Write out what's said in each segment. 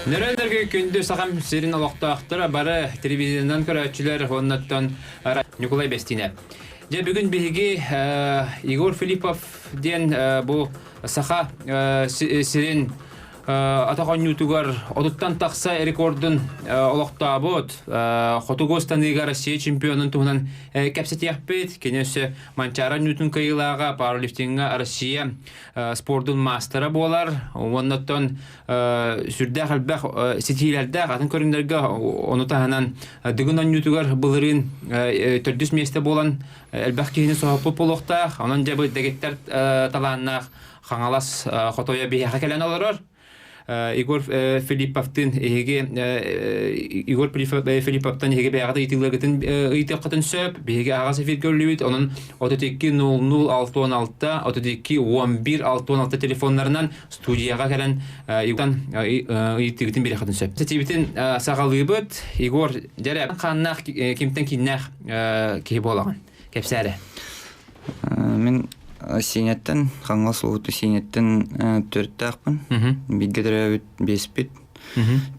Нөрөнөргө күндү сахам сирин олохтоохторо бары телевизорынан көрөөччүлэр уоннаттан Ньукулай Бэстиинэ. Дьэ бүгүн биһиги Егор Филиппов диэн бу саха сирин атах оонньуутугар отуттан тахса рекордун олохтообут хотугу станыыга Россия чемпионун туһунан кэпсэтиэхпит. Кини өссө Манчаары оонньуутун кыайыылааҕа пауэрлифтиҥҥа Россия спордун маастара буолар. Уоннаттан сүрдээх элбэх ситиилэрдээх атын көрүҥнэргэ ону таһынан Дыгын оонньуутугар былырыын төрдүс миэстэ буолан элбэх киһини соһуппут буолуохтаах. Онон дьэ бу дэгиттэр талааннаах Хаҥалас хотойо биһиэхэ кэлэн олорор. Егор Филипповтыын эһиги Егор Филипповтан эһиги бэйэҕит ыйытыыларгытын ыйытыаххытын сөп. Биһиги аһаҕас эфиргэ үллүбүт. Онон 32 00 66 32 11 66 телефоннарынан студияҕа кэлэн Егортан ыйытыыгытын биэриэххитин сөп. Сэтиибитин саҕалыыбыт. Егор, дьэрэ хааннаах кимтэн кииннээх киһи буолаҕын? Кэпсээ эрэ. Мин Сиинэттэн, Хаҥалас улууту Сиинэттэн төрүттээхпин. Бииргэ төрөөбүт биэспит.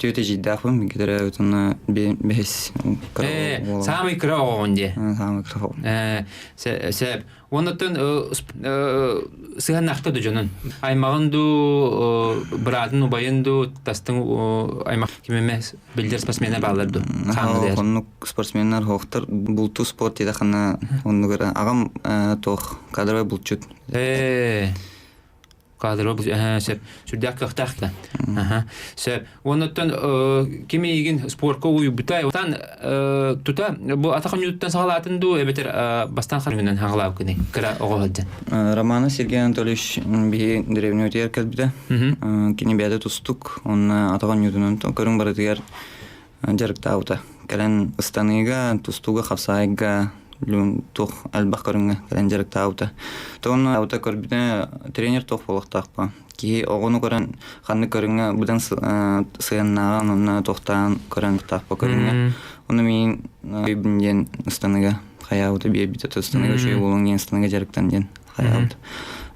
Түөрт эдьиийдээхпин, бииргэ төрөөбүт уонна бэһис кыра уол. Саамай кыра оҕоҕун дии. Саамай кыра оҕом. Сөп. Оннуттан сыһыаннаахта да дьонун. Аймаҕын дуу, быраатын убайын дуу, тастыҥ аймах ким эмэ биллэр спортсменнар бааллар дуу? Оннук спортсменнар хоохтор бултуу спорт диэтэ ханна оннугар аҕам туох кадровай булчут. Кадровай булчут сөп. Сүрдээх кыахтаах да. Сөп. Оннуттан ким эйигин спорка уйбута, отан тута бу атах оонньуутуттан саҕалаатын дуу эбэтэр бастаан ханныгынан хаҕалаабыккыный кыра оҕо сылдьан? Романов Сергей Анатольевич биһи древнеутугар кэлбитэ. Кини бэйэтэ тустук, онно атах оонньуутунан көрүҥ барытыгар дьарыктаабыта. Кэлэн ыстаныыга, тустууга, хапсаайга туох элбэх көрүҥҥэ кэлэн дьарыктаабыта. Тоҕонно абыта көрбүтэ тренер туох буолуохтаахпа. Киһи оҕону көрөн ханнык көрүҥҥэ быдан сыһыаннааҕын онно тохтоон көрөн тахпа көрүҥҥэ. Ону миин өйбүн диэн ыстаныга хайаабыта биэрбитэ ыстаныга үчүгэй буолуҥ диэн ыстаныга дьарыктан диэн хайаабыта.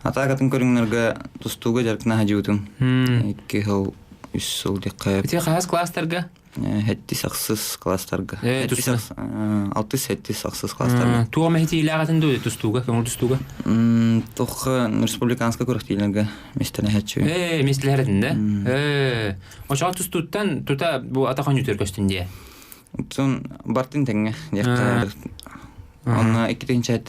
Атаакатын көрүҥнэргэ тустууга дьарыктана садьыбытым. 2 сыл 3 сыл диэххэ. Ити хаһыс класстарга? Хэттис ахсыс класстарга. Алтыс сэттис ахсыс класстарга. Туох мэһитиилээҕитин дуу тустууга, көҥүл тустууга? Туох республиканскай күрэхтиилэргэ миэстэлэһээччи. Ээ, миэстэлэһэрэтин да? Ээ, очоҕо тустууттан тута бу атах оонньуутугар көстүн дии. Оттон бартын тэҥҥэ диэххэ. Онно иккитинчи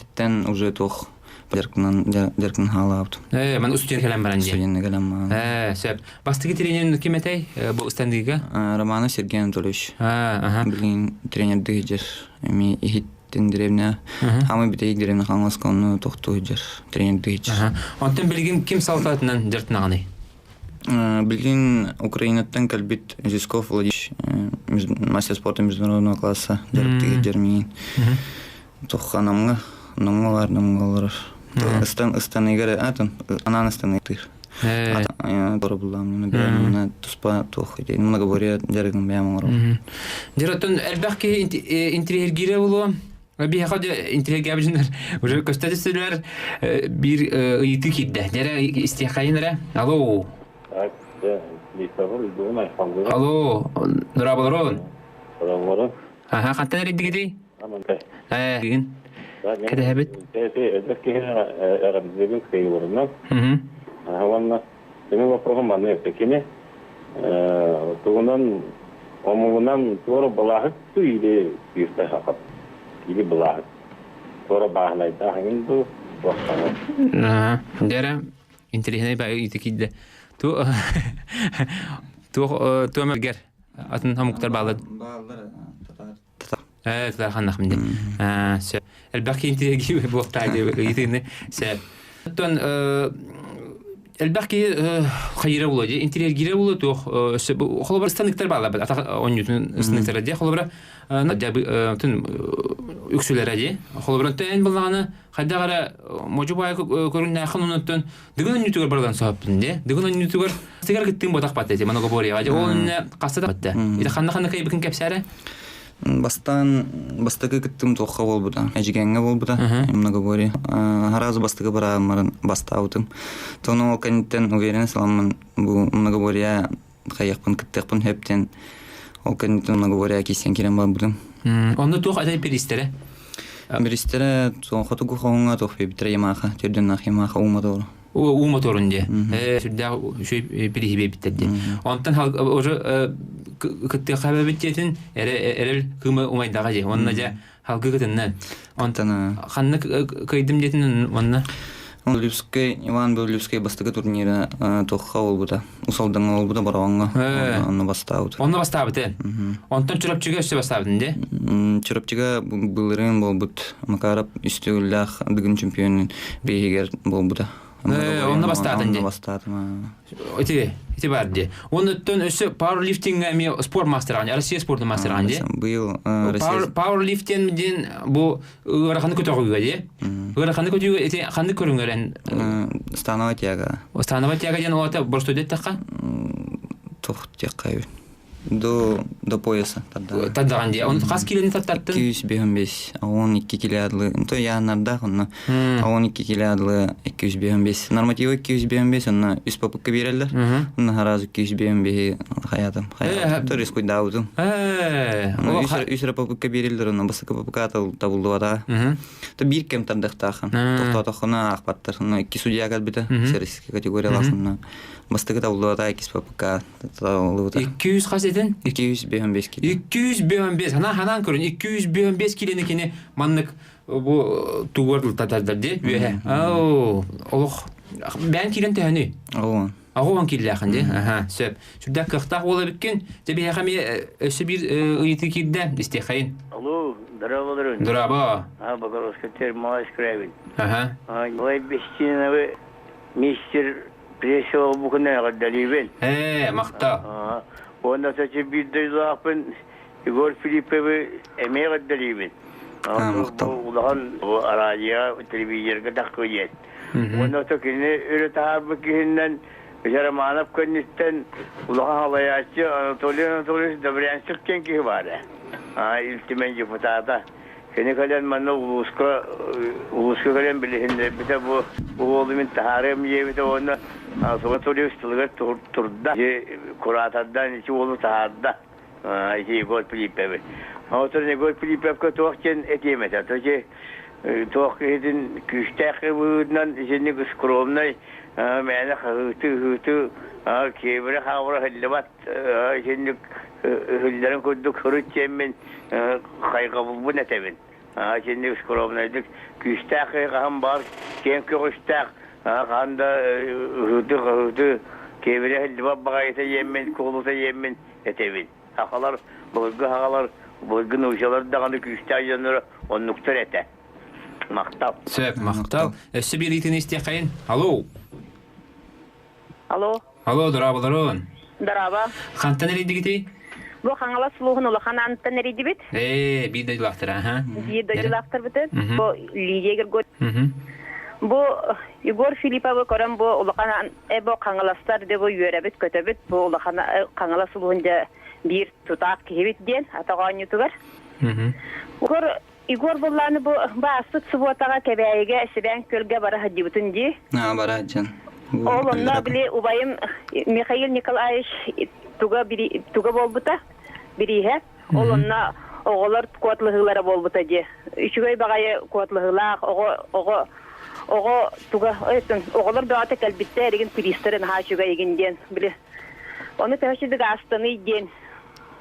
уже туох дьарыктанан дьарыктанан хаалаабытым. Ээ, ман устудьуон кэлэн баран дии. Студенна кэлэн баран. Ээ, сөп. Бастакы тренерин ким этэй бу ыстандыыга? Романов Сергей Анатольевич. Билигин тренердыы сылдьар. Эми иһиттин деревня. Хамы бүтэйик деревня Хаҥаласка онно тохтуу сылдьар. Тренердыы сылдьар. Онтон билигин ким салалтатынан дьарыктанаҕыный? Билигин Украинаттан кэлбит Зюсков Владимир мастер спорта международного класса дьарыктыы сылдьар миигин. Туохха Намҥа, Намҥа баар, Намҥа олорор. Ыстан ыстаныыгар атын анаан ыстаныытыыр. Торобуллаам бэйэм туспа туох многоборье дьарыгын бэйэм оҥоробун. Дьэр оттон элбэх киһи интириэһиргиирэ буолуо. Биһиэхэ дьэ интириэһиргээбит уже көстө түстүлэр биир ыйытыы киирдэ. Дьэрэ истиэххэйин эрэ. Алло. Алло, дорооболорун. Дорооболорун. Аха, хантан эрийдигитий? Ээ, бүгүн кэтэһэбит. Эдэр киһи эҕэрдэлиибин кыайыыларынан. Уонна кини вопроһум маннык этэ. Кини тугунан омугунан туора былааһык дуу или күүстээх хахат или былааһык туора бааһынайдаах эҥин дуу туохтаҕын. Дьэрэ интэриэһинэй баа ыйыты киирдэ. Ту туох туомергер атын омуктар бааллар. Бааллар татар. Ээ, татар ханнах мин. Сөп. Элбэх киһи буолтаа ыйытыыны сөп. Оттон элбэх киһи хайыра буолуо дии, интириэргиирэ буолуо туох холобура станыктар бааллар атах оонньуутун станыктара дии холобура үксүлэрэ дии холобура эн буллаҕына хайдах эрэ модьу баайы көрүннээххин оннуттан Дыгын онньутугар барылан соһоппун дии. Дыгын онньутугар сигар кыттыым ботах батта эти многоборьеға дии. Ол инне хаста да батта. Ити ханна-ханна кайбыкын кэпсээрэ? Бастаан бастакы кыттым туохха буолбута, Эдьигээҥҥэ буолбута, многоборье. Араас бастакы барааммарын бастаабытым. Тону ол кэнниттэн уверенность ыламмын бу многоборье хайыахпын кыттыахпын сөп диэн ол кэнниттэн многоборье киирсэн киирэн барбытым. Онно туох этэй бириистэрэ? Бириистэрэ хотугу хоһуҥҥа туох биэрбиттэрэ Ямаха, төрдүннээх Ямаха уу мотору. Уу моторун диэ. Сүрдээх үчүгэй бирииһи биэрбиттэр диэ. Онтон уже кыттыахха эбэбит диэтин эрэл кыыма умайдаҕа дии. Онно дьэ халгы кытынна. Онтон ханнык кыйдым диэтин онно? Липскэй, Иван Беллипскэй бастакы турнира туохха буолбута? Усалдаҥа буолбута Бороҕоҥҥо. Онно бастаабыт. Онно бастаабыт э? Онтон Чурапчыга өссө бастаабытын дии? Чурапчыга былырыын буолбут Макаров үс төгүллээх Дыгын чемпионун биэһигэр буолбута. Онно бастаатын дии? Онно бастаатым. Ити, ити бар дии. Оннуттан өссө пауэрлифтинга эмиэ спорт мастера, Россия спортун мастера дии. Быйыл Россия... Пауэрлифтинг диэн бу ыараханы көтөҕүүгэ дии. Ыараханы көтүүгэ ити ханнык көрүҥэрэн? Становая тяга. Становая тяга диэн олата боростуой диэтэххэ? Туох диэххэ До, до пояса тардаҕан. Тардаҕан дии. Оны хас килени таттаттын? 255, 12 киле адлы. То яаннардаах онно 12 киле адлы 255. Нормативы 255, онно үс попытка биэрэллэр. Онно сразу 255 хаятым. Хаятым. То рискуйдаабытым. Үс эрэ попытка биэрэллэр, онно бастакы попытка табыллыбата. То биир кэм тардыахтаахын. Тохтоотоххуна аахпаттар. Онно икки судья кэлбитэ. Сервиски категориялаах онно бастакы табыллыбата, иккис попытка 200 хас этин? 255 кило. 255. Хана ханаан көрүн 255 килени кини маннык бу тугар татардар ди үөһэ. Оо, олох бээн киирэн төһөнүй? Оҕон. Оҕон кииллээхин ди. Аха, сөп. Сүрдээх кыахтаах уол эбиккин. Дьэ биһиэхэ эмиэ өссө биир ыйытыы киирдэ. Истиэхэйин. Алло, здорово, Здорово. А, Богородская термалась Кравин. Ага. Ой, Бестиновы мистер Пресева букуна эҕэрдэлиибин. Ээ, махтал. Уонна сачы биир дойдулаахпын Егор Филипповы эмиэ эҕэрдэлиибин. Махтал. Улахан араадьыйа, телевизорга таххы диэн. Уонна ото кини өрө таһаарбыт киһиннэн Романов кэнниттэн улахан халайааччы Анатолий Анатольевич Добрянцев диэн киһи баара. Ил Түмэн депутата. Кини кэлэн манна улууска улууска кэлэн билиһиннэрбитэ бу бу уолу мин таһаарыам диэбитэ уонна Анатолий тылыгар турда. Куратордаан ити уолу таһаарда. Ити Егор Филипповы. Оттон Егор Филипповка туох диэн этиэм этэ. То ити туох киһитин күүстээх быһыытынан итинник скромнай мээнэ хаһыытыы-ыһыытыы киэбирэ хаабыра сылдьыбат итинник ыһылларын курдук сырыт диэммин хайҕабылбын этэбин. Итинник скромнайдык күүстээх киһи хаһан баар киэҥ көҕүстээх хаһан да ыһыытыы-хаһыытыы киэбирэ сылдьыбат баҕайыта диэммин куолута диэммин этэбин. Сахалар былыргы сахалар былыргы научалар даҕаны күүстээх дьонноро оннуктар этэ. Махтал. Сөп, махтал. Өссө биир ыйытыыны истиэххэйин. Алло. Алло. Алло, дорооболорун. Дорообо. Хантан эрийдигитий? Бу Хаҥалас улууһун Улахан Аантан эрийдибит. Ээ, биир дойдулаахтар, аха. Биир дойдулаахтарбытын. Бу Лидия Григорьевна. Бу Егор Филипповы көрөн бу Улахан бу Хаҥаластар де бу үөрэбит көтөбүт бу Улахан Хаҥалас улууһун дьэ биир тутаах киһибит диэн атах оонньуутугар. Егор Егор буллааны бу бааспыт субуотаҕа Кэбээйигэ Сибээн күөлгэ бара сылдьыбытын дии. Аа, бара сылдьан. Ол онно били убайым Михаил Николаевич туга туга буолбута бирииһэ. Ол онно оҕолор куотлаһыылара буолбута дии. Үчүгэй баҕайы куотлаһыылаах оҕо оҕо оҕо туга оҕолор бөҕөтө кэлбиттэр игин туристар наһаа үчүгэй игин диэн били ону төһө сидик аастаный диэн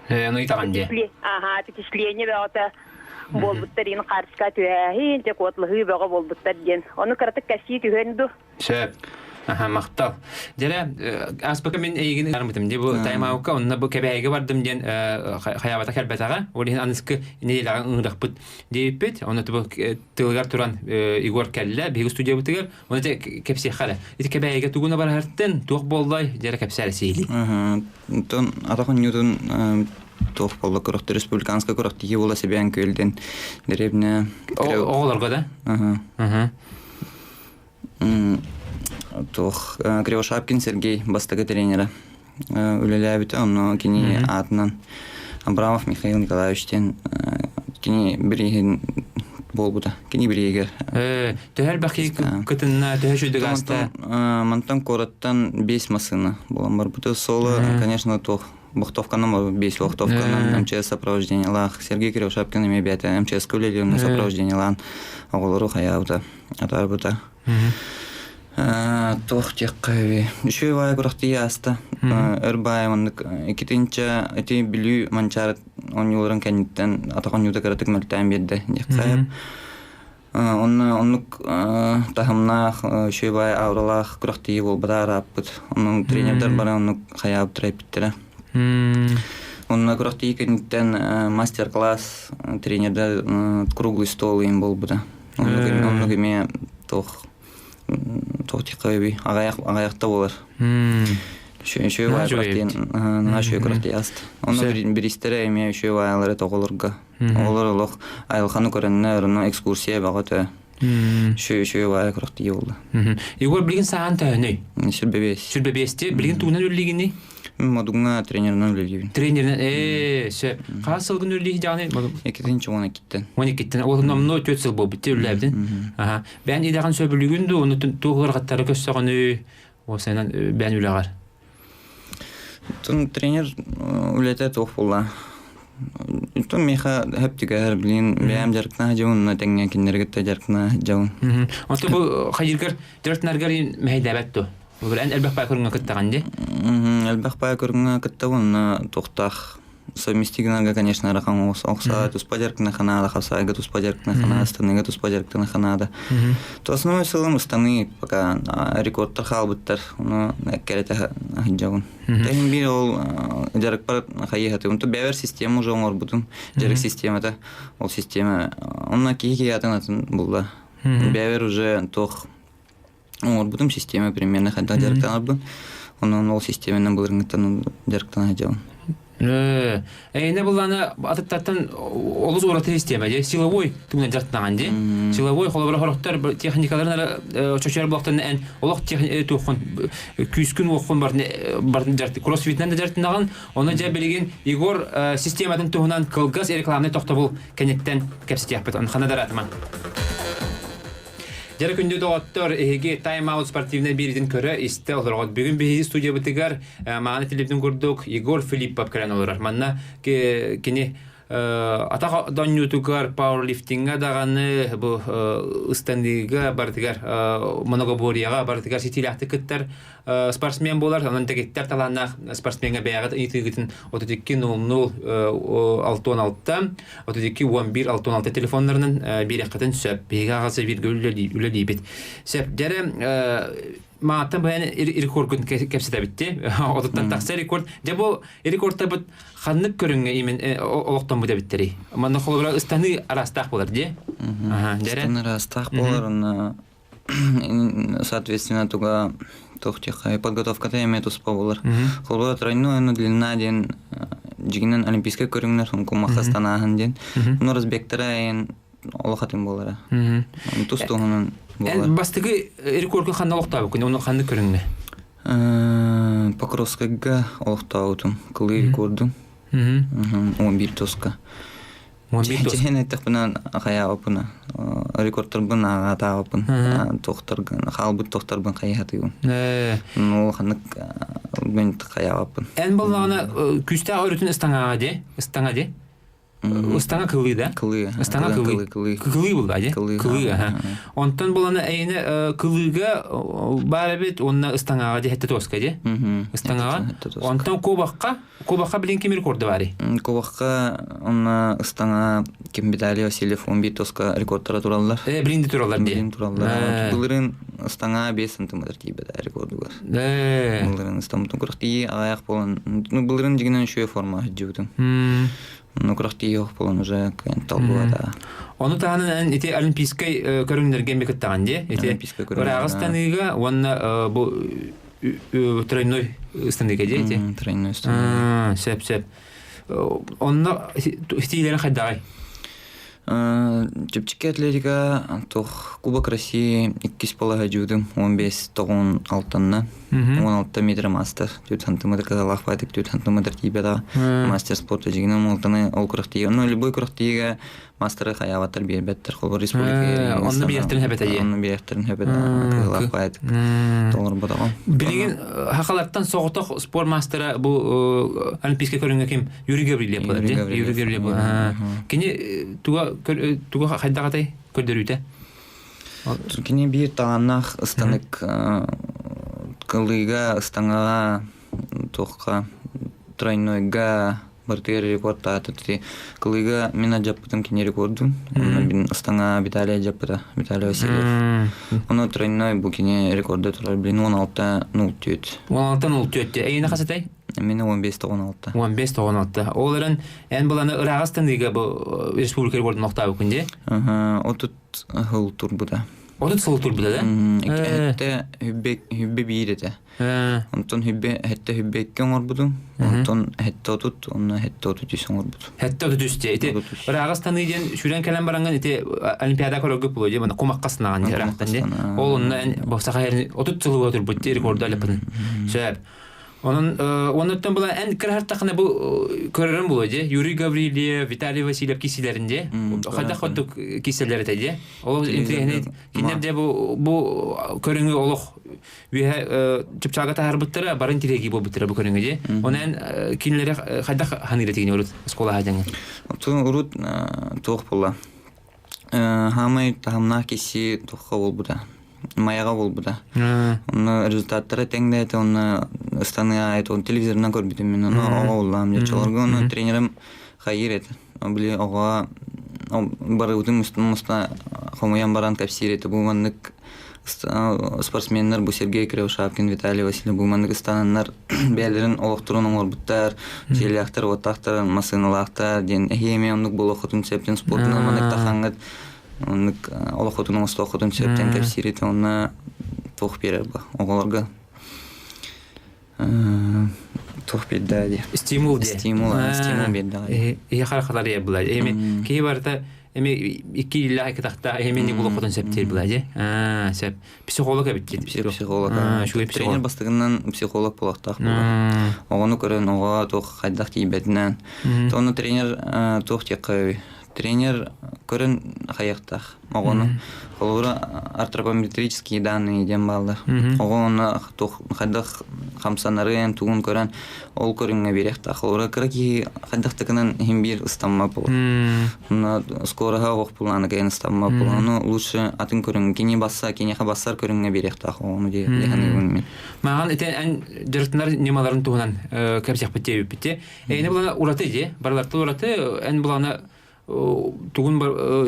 Э, ону ыйтаҕын дии. Аха, впечатление бөҕөтө буолбуттар иин хаарыска түһээһин, дьэ куотлаһыы бөҕө буолбуттар диэн. Ону кыратык кэсии түһүөн ду. Сөп. Аха, махтал. Дьэрэ, аспака мин эйигин армытым ди бу тайм-аутка онно бу кэбээйигэ бардым диэн хайаабата кэлбэтэҕэ. Ол иһин аныскы нэдиэлэҕэ ыҥырахпыт диэбиппит. Онно бу тылыгар туран Егор кэллэ биһиги студиябытыгар. Оны те кэпсиэххэ эрэ. Ити кэбээйигэ тугуна бараһартын, туох буоллай, дьэрэ кэпсээр сиили. Онтон атах оонньуутун туох буолла күрэхтэ республиканскай күрэхтэһии буола Сэбээн Күөлдэн дэриэбинэ Оҕолорго да? Туох Кривошапкин Сергей бастакы тренерэ үлэлээбитэ онно кини аатынан Абрамов Михаил Николаевич диэн кини бирииһин буолбута. Кини бириигэр. Төһө элбэх киһи кытынна, төһө үчүгэй ааста? Мантан куораттан 5 массыына буолан барбыта. Соло, конечно, туох Бохтовканан 5 Бохтовканан МЧС сопровождениелаах Сергей Кривошапкин эмиэ бэйэтэ МЧС-ка үлэлиир сопровождениелаан оҕолору хайаабыта, атаарбыта. Туох диэххэ үчүгэй баайы күрэхтии ааста. Өр баайы маннык иккитинчэ ити Бүлүү Манчаары оонньууларын кэнниттэн атах оонньуута кыратык мөлтөөн биэрдэ диэххэ. Онно оннук таһымнаах, үчүгэй баайы ауралаах күрэхтии буолбата арааппыт. Онон тренердэр бары оннук хайаабыт эппиттэрэ. Онно күрэхтии кэнниттэн мастер-класс тренердэр круглый стол ыйын буолбута. Оннук эмиэ туох туох диэххэ аҕыйах аҕыйахта буолар. Үчүгэй баайы күрэхтиин наһаа үчүгэй күрэхтии ааста. Онно бириистэрэ эмиэ үчүгэй баайылары тоҕолорго. Оҕолор олох айылҕаны көрөннөр, онно экскурсия бөҕөтө. Үчүгэй үчүгэй баайы күрэхтии буолла. Егор билигин саҕан төһөнүй? 25. 25-ти. Билигин тугунан үлэлиигиний? Модуҥҥа тренеринэн үлэлиибин. Тренеринэн, сөп. Хас сылгын үлэлии дьаҕаны? Иккитинчи он иккиттэн. Он иккиттэн. Ол номнуо 4 сыл буолбут үлэлээбитин. Аха. Бэйэн идэҕин сөбүлүүгүн дуу, ону туох ыарахаттары көрсөҕүнүй? Уопсайынан бэйэн үлэҕэр. Тун тренер үлэтэ туох буолла? Тун миэхэ хөп түгэр, билин бэйэм дьарыктаах дьон, онно тэҥҥэ кинилэргэ кытта дьарыктаах дьон. Онто бу хайыргар дьарыктанаргар мэһэйдээбэт дуо? Эн элбэх баай көрүҥҥэ кыттаҕын дии? Элбэх баай көрүҥҥэ кыттабын, онно туохтаах совместигинарга, конечно, арахан охса туспа дьарыктана ханаада, хапсаайга туспа дьарыктана ханаада, ыстаныыга туспа дьарыктана ханаада. То основной сылым ыстаныы пока рекордтар хаалбыттар, ону кэрэтэ сылдьабын. Тэһин биир ол дьарыкпар хайыһатым. То бэбэр система уже оҥорбутум, дьарык системата. Ол система онно киһи киһи атын атын булла. Бэбэр уже туох оҥорбутум система примерно хайдах дьарыктанарбын. Онон ол системенэн былырыҥҥыттан дьарыктана сылдьабын. Эйне булланы атыттартан олус ураты система дии. Силовой тугунан дьарыктанаҕын дии. Силовой холобура хорохтор техникаларын чочуйар буолтан эн олох туоххун күүскүн уоххун барын дьарык кроссфитинэн да дьарыктанаҕын. Оны дьэ билигин Егор систематын туһунан кылгас рекламный тохтобул кэнниттэн кэпсэтиэхпит. Хана даратыма. Дьэ күндү доҕоттор, эһиги Time Out спортивнай биэриитин көрө, истэ олороҕут. Бүгүн биһиги студиябытыгар мааны телевизор курдук Егор Филиппов кэлэн олорор. Манна кини атах донньуутугар, пауэрлифтиҥҥа даҕаны, бу ыстаныыга барытыгар, многоборьеҕа барытыгар ситиилээхтик кыттар спортсмен буолар. Онон дэгиттэр талааннаах спортсмеҥҥа бэйэҕит ыйытыыгытын 32 00 66 32 11 66 телефоннарынан биэриэххитин сөп. Биһиги аҕасы бииргэ үлэлиибит. Сөп. Дьэрэ мааттан быһан рекордун кэпсэтэбитти. Отуттан тахса рекорд. Дьэ бу рекордтарбыт ханнык көрүҥҥэ имен олохтоммут эбиттэрий? Манна холобура ыстаныы араастаах буолар дии. Дьэрэ. Ыстаныы араастаах буолар, онно соответственно туга туох диэххэ подготовката эмиэ туспа буолар. Холобура тройной уонна длина диэн дьиҥинэн олимпийскай көрүҥнэр кумахха ыстанааһын диэн. Ону разбектара эйэн олох атын буолара. Тус туһунан буолар. Бастакы рекордка ханна олохтообуккун? Ону ханнык көрүҥҥэ? Покровскайга олохтообутум. Кылыы рекордум. 11 тоска. Чэһин эттэхпинэ хайаабыппына рекордторбун ааҕаатаабыппын тохторгун хаалбыт тохторбун хайыһатыыбын ну ханнык мен хайаабаппын Эн боллаҕына күүстээх өрүтүн ыстаҥаҕа дии ыстаҥа дии Ыстаҥа кылыы да? Кылыы. Ыстаҥа кылыы. Кылыы булла дии? Кылыы, аха. Онтон булана эйине кылыыга баар эбит уонна ыстаҥаҕа дии хэтте тоска дии? Ыстаҥаҕа. Онтон кубахха Кубахха билин ким рекорда баарый? Кубахха онно ыстаҥа ким Виталий Васильев 11 тоска рекордтара тураллар. Билин де тураллар дии. Билин тураллар. Былырын ыстаҥа 5 сантиметр тиийбэтэ рекордугар. Былырын ыстаммытын күрэхтии аҕыйах буолан, ну былырын дьигинэн үчүгэй форма сылдьыбытым. Ну күрэхтии ох буолан уже талбыата. Ону таһынан ити олимпийскай көрүҥнэргэ эмиэ кыттаҕын дии. Ити ырааҕы ыстаныыга уонна бу тройной ыстаныыга дии ити. Тройной ыстаныыга. Сөп сөп. Онно ситиилэрин хайдаҕай? Чэпчэки атлетика туох Кубок России иккис полоһа дьуутум 15 тоҕун алтанна 16 метр мастер 4 сантиметр кыһалаах баайтык 4 сантиметр тиийбэтэҕэ мастер спорта дьигинэн уолтаны ол күрэхтиигэ ну любой күрэхтиигэ мастеры хайаабаттар биэрбэттэр холбор республика онно биэртэрин хэбэтэ дии онно биэртэрин хэбэтэ кыһалаах баайтык толорботоҕум билигин хахалартан соҕотох спорт мастера бу олимпийскай көрүҥҥэ ким Юрий Гаврильев буолар дии. Юрий Гаврильев. Кини туга туга хайдах атай көрдөрүүтэ? Кини биир таҕаннаах ыстанык кылыыга, ыстаҥаҕа, туохха, тройнойга барытыгар рекорд тааты. Кылыыга мин адьаппытым кини рекордун. Онно мин ыстаҥа Виталий адьаппыта, Виталий Васильев. Ону тройной бу кини рекорда турар, блин, 16.04. 16.04. Эйине хасатай? Мин 15-16. 15-16. Ол эрэн эн буланы ырааҕас таныыга бу республика рекордун охтаабыккын дии? Отут сыл турбута. 30 сыл турбута да? Хэтте хүббе биир этэ. Онтон хүббе хэтте хүббе икки оҥорбутум. Онтон хэтте отут, онно хэтте отут үс оҥорбутум. Хэтте отут үс дии. Ити ырааҕас таныы диэн сүүрэн кэлэн бараҥҥын ити олимпиада көрөргө буолуо дии, кумахха сынаҕын дии ыраахтан дии. Ол онно эн бу саха 30 сылы турбут дии рекорду алыппытын. Сөп. Онон оннуттан була эн кыраһартахына бу көрөрүм буолуо дии. Юрий Гаврильев, Виталий Васильев киселерин дии. Хайдах курдук киселер этэ дии. Ол интириэһинэй кинилэр дьэ бу бу көрүҥү олох үөһэ чыпчаага таһаарбыттара барын тириэги буолбуттара бу көрүҥү дии. Онон эн кинилэри хайдах ханыыр этигин урут оскуолаҕа дьаҥы? Отун урут туох буолла? Хаамай таһымнаах киси туохха буолбута. Майаҕа буолбута. Онно результаттара тэҥнээтэ, онно ыстаныы аайы телевизорынан көрбүтүм мин. Ону оҕо буллаам. Дьоччолорго ону тренерим хайыыр этэ. Били оҕо барыбытын муста хомуйан баран кэпсиир этэ. Бу маннык спортсменнар бу Сергей Кривошапкин, Виталий Васильев бу маннык ыстананнар бэйэлэрин олохторун оҥорбуттар, дьиэлээхтэр, уоттаахтар, массыыналаахтар диэн эһиги эмиэ оннук буолуоххутун сөптөн спортунан маннык тахаҥҥыт оннук олоххутун оҥостуоххутун сөптөн кэпсиир этэ уонна туох биэрэр бу оҕолорго туох биэрдэ дии стимул дии стимул стимул биэрдэҕэ иһи харахалар була эми киһи барыта эми икки иллээх икки тахта эми не булуоххутун сөптиир була дии сөп психолог эбит психолог тренер бастыгынан психолог буолуохтаах буолар оҕону көрөн оҕо туох хайдах тиийбэтинэн ону тренер туох диэххэ тренер көрөн хайыахтаах оҕону холобура антропометрические данные диэн бааллар оҕо онно хайдах хамсанарын тугун көрөн ол көрүҥҥэ биэриэхтээх холобура кыра киһи хайдах такынан иһин биир ыстаммат буолар онно скороһа оҕох булааны кыайан ыстаммат буолар ону лучше атын көрүҥ кини басса киниэхэ бассар көрүҥҥэ биэриэхтээх оҕону дии саныыбын мин Маған ити эн дьарыктанар ньымаларын туһунан кэпсиэхпит диэбиппит дии. Эйини булана ураты дии. Барылартан ураты эн булана тугун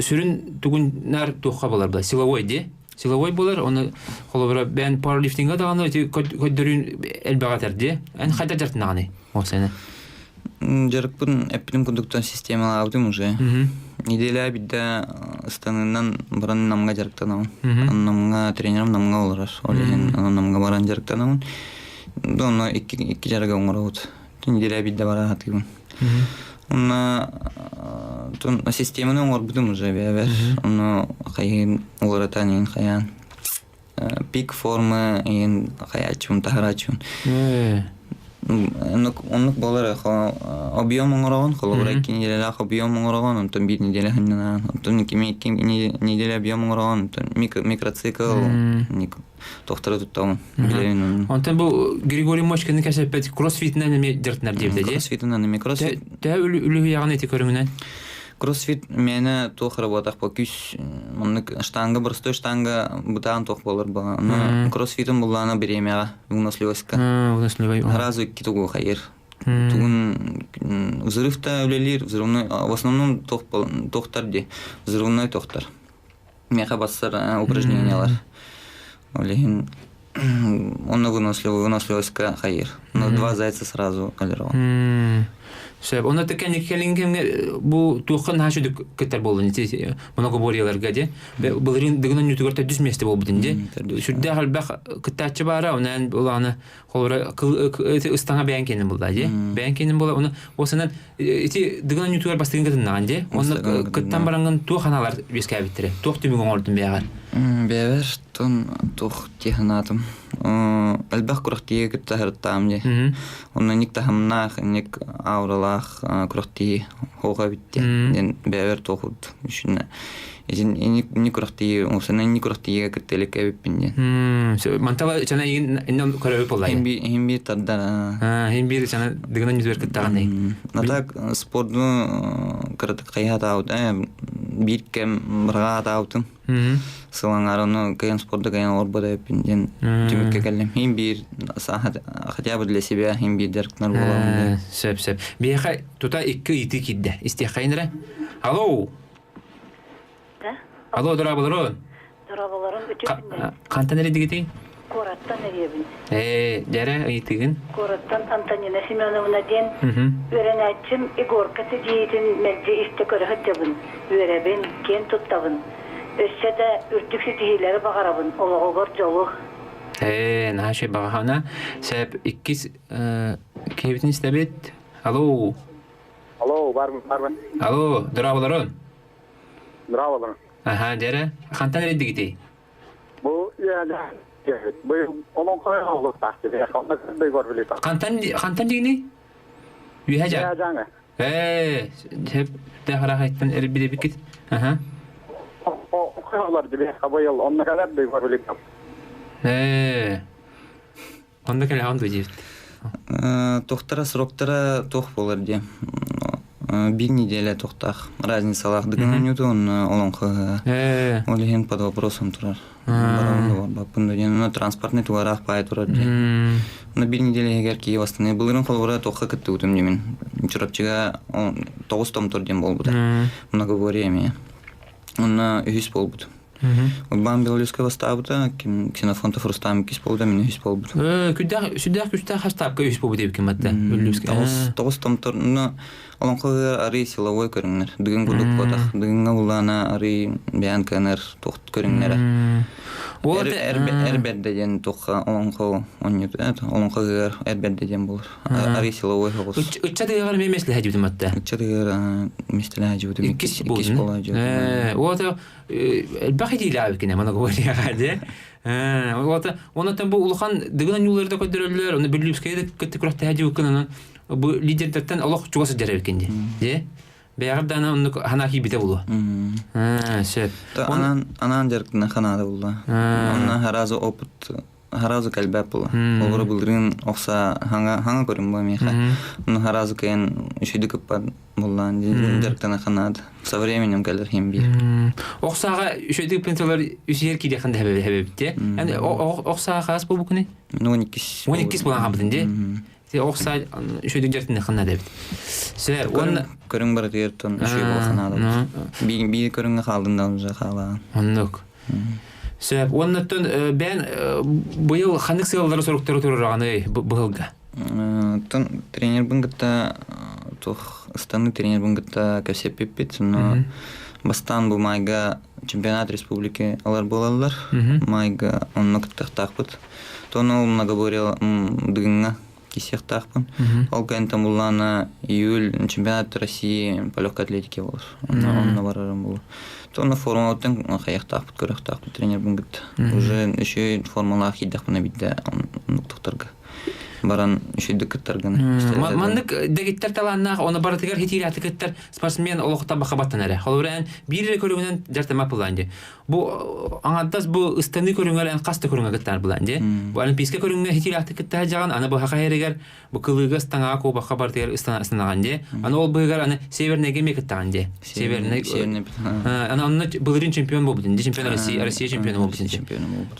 сүрүн тугун нар туохха болар була силовой дии. Силовой болар, оны холобура бээн пауэрлифтинга даҕаны ити көрдөрүүн элбэҕэ этэр дии. Эн хайда дьарыктанаҕыный ол сене? Дьарыкпын эппитим курдуктан системалаабытым уже. Неделя биирдэ ыстаныынан баран Намҥа дьарыктанабын. Намҥа тренерим Намҥа олорор. Ол иһин Намҥа баран дьарыктанабын. Онно икки икки дьарыгы оҥоробут. Неделя биирдэ бара сатыыбын. Онно системаны оҥорбутум уже бэйэбэр. Онно хайыын уларытан иһин хайаан пик формы иһин хайааччыбын таһарааччыбын. Оннук оннук буолар объем оҥороҕун холобура икки неделялаах объем оҥороҕун онтон биир неделя сынньанаҕын онтон икки неделя объем оҥороҕун онтон микроцикл тохторо туттаҕын билэбин Онтон бу Григорий Мочкины кэсэппет кроссфитинэн эмиэ дьарыктанар диэбитэ дии кроссфитинэн эмиэ кроссфит Төһө үлүһүйэҕин ити көрүҥүнэн Кроссфит мээнэ туох эрэ буотах бу күүс маннык штанга простой штанга бытаан туох буолар буолла. Ону кроссфитын буллаана бириэмэҕэ выносливостька. Выносливый. Сразу икки тугу хайыр. Тугун взрыв та үлэлиир, взрывной в основном тохтар дии. Взрывной тохтар. Миэхэ бассар упражнениялар. Ол иһин онно выносливостька хайыр. На два зайца сразу өлөрөҕүн. Сөп. Онно кэнники кэлин кэмҥэ бу туохха наһаа сүдүк кыттар буоллун ити многоборьеларга дии. Былырыын Дыгын оонньуутугар төрдүс миэстэ буолбутун дии. Сүрдээх элбэх кыттааччы баара, онон улаана холобура ыстаҥа бэйэн киэнин булла дии. Бэйэн киэнин була оны осынан ити Дыгын оонньуутугар бастыгын кытыннаҕын дии. Онно кыттан бараҥҥын туох аналар үөскээбиттэрэ? Туох түмүк оҥордун бэйэҕэр? Бэйэбэр тон туох дии санаатым. Элбэх күрэхтиигэ кытта сырыттаҕым дии. Онно инник таһымнаах, инник ауралаах күрэхтии хоҕо эбит диэн бэйэбэр туох үчүнэ Итин инник күрэхтии, уусана инник күрэхтиигэ кытта илик эбиппин диэн. Мантала чана игин иннен көрөбүт буолла. Хин биир тардар. Хин биир чана дыгынан жүзүгэр кыттаҕын. А так спорду кыратык хайаатаабыт биир кэм бырҕаатаабытым. Сылаҥар ону кыйан спорду кыйан олорбот эбиппин диэн түмүккэ кэллим. Хин биир хотя бы для себя хин биир дьарыктанар буолабын. Сөп сөп. Биһиэхэ тута икки ыйытыы киирдэ. Истиэххэйин эрэ. Алло. Алло, дорооболорун. Дорооболорун үтүө Хантан эридигитий? Куораттан эриэбин. Ээ, дьэрэ ыйытыгын. Куораттан Антонина Семеновна диэн үөрэнээччим Егорка сидиитин мэлдьи истэ көрө сылдьабын, үөрэбин, киэн туттабын. Өссө да үрдүк ситиһиилэри баҕарабын, олоҕугар дьолу. Ээ, наһаа үчүгэй баҕаһана. Сэп иккис киһибитин истэбит. Алло. Алло, барбын, барбын. Алло, дорооболорун. Дорооболорун. Аха, дьэрэ. Хантан эрийдигитий? Бу бу олоҥхо олуктаах киһи. Хантан хантан дигини? Үһэ жа. Ээ, сөп тэхарахайтан эрбидебикит. Аха. Ээ. Онно кэлэҕин дуо диэбит. Тохтара сроктара туох буолар диye. Биир неделя тохтаах. Разницалаах дыгын онно олоҥхо Ол иһин под вопросом турар. Барбаппын диэн транспортный тугараах паай турар диye. Но биир неделя иһигэр Киев Астаны былырын холобура туохха кыттыбытым диэмин. Чурапчыга тоҕус томтор диэн буолбута. Многоборье эмиэ. Онно үһүс буолбут. Урбаан Белорусскай бастаабыта, Ксенофонтов Рустам иккис буолбута, мин үһүс буолбут. Күдэх сүрдээх күстээх хастаапка үһүс буолбут эбиккин батта. Тоҕус тоҕус томтор, ну, олоҥхо арый силовой көрүҥнэр. Дыгын курдук буотах. Дыгыҥҥа булаана арый бэйэн кыанар туох көрүҥнэрэ. Эр бэрдэ диэн туохха олоҥхо онньут олоҥхо ыар эр бэрдэ диэн буолар. Арый силовой соҕус. Ыччат ыһыаҕар эмиэ мэслэһэ дьибитим атта. Ыччат ыһыаҕар мистэлэһэ дьибитим. Иккис буолла. Вот элбэх идиилээбиккин мана говорияҕа дии. Вот онон бу улахан дыгын оонньуулары да көрдөрөллөр, оны Бүлүүскэйи да кытта күрэхтэһэ дьибиккин онон бу лидердэртэн олох чугас сылдьар эбиккин дии. Дии. Бэйэҕэр да оннук ханаа киирбитэ буолуо. Сөп. Анаан анаан дьарыктана ханаада булла. Онно харазы опыт харазы кэлбэт була. Олору былырыын охса хаҥа хаҥа көрүм бу миэхэ. Онно харазы кыйан үчүйдүк ыппат буллаан дьарыктана ханаада. Со временем кэлэр хим биир. Охсааҕа үчүйдүк ыппын үсүһэр киириэхин да хэбэбит Эн охсааҕа хаас буолбукуный? 12 12 буолан хаалбытын дии. Охсаа үчүйдүк дьарыктана ханаада эбит. Сэ уонна көрүҥ барытыгар тон үчүй буола ханаада. Биир биир көрүҥҥэ хаалдын да уже хаалаан. Оннук. Сөп. Уоннаттан бэйэн быйыл ханнык сыаллары соруктары туруораҕыный быһылга? Тон тренербин кытта туох ыстаныы тренербин кытта кэпсэппиппит. Но бастаан бу майга чемпионат республики алар буолаллар. Майга онно кыттыахтаахпыт. Тон ол многоборье дыгыҥҥа киисиэхтаахпын. Ол кэнниттэн буллаана июль чемпионат России по легкой атлетике буолар. Онно барарым буолар. Онно формалаттан хайахтаахпыт, көрөхтаахпыт тренербин кытта. Уже еще формалаах киирдэхпинэ биирдэ оннук тохторго баран үчүйдүк кыттаргын. Маннык дэгиттэр талааннаах, оны барытыгар хитиилэхтик кыттар спортсмен олохто баха баттан эрэ. Холобура эн биир эрэ көрүҥүнэн дьартама пылаан дии. Бу аҥардас бу ыстаныы көрүҥэр эн хас да көрүҥэ кыттаар былаан дии. Бу олимпийскай көрүҥҥэ хитиилээхтик кыттаһа дьаҕан, аны бу хаха эригэр бу кылыыга ыстаҥаҕа куобахха барытыгар ыстанаҕын дии. Аны ол быһыгар аны Северныйга эмиэ кыттаҕын дии. Северный аны онно былырыын чемпион буолбутун дии. Чемпион России Россия чемпиона буолбутун дии.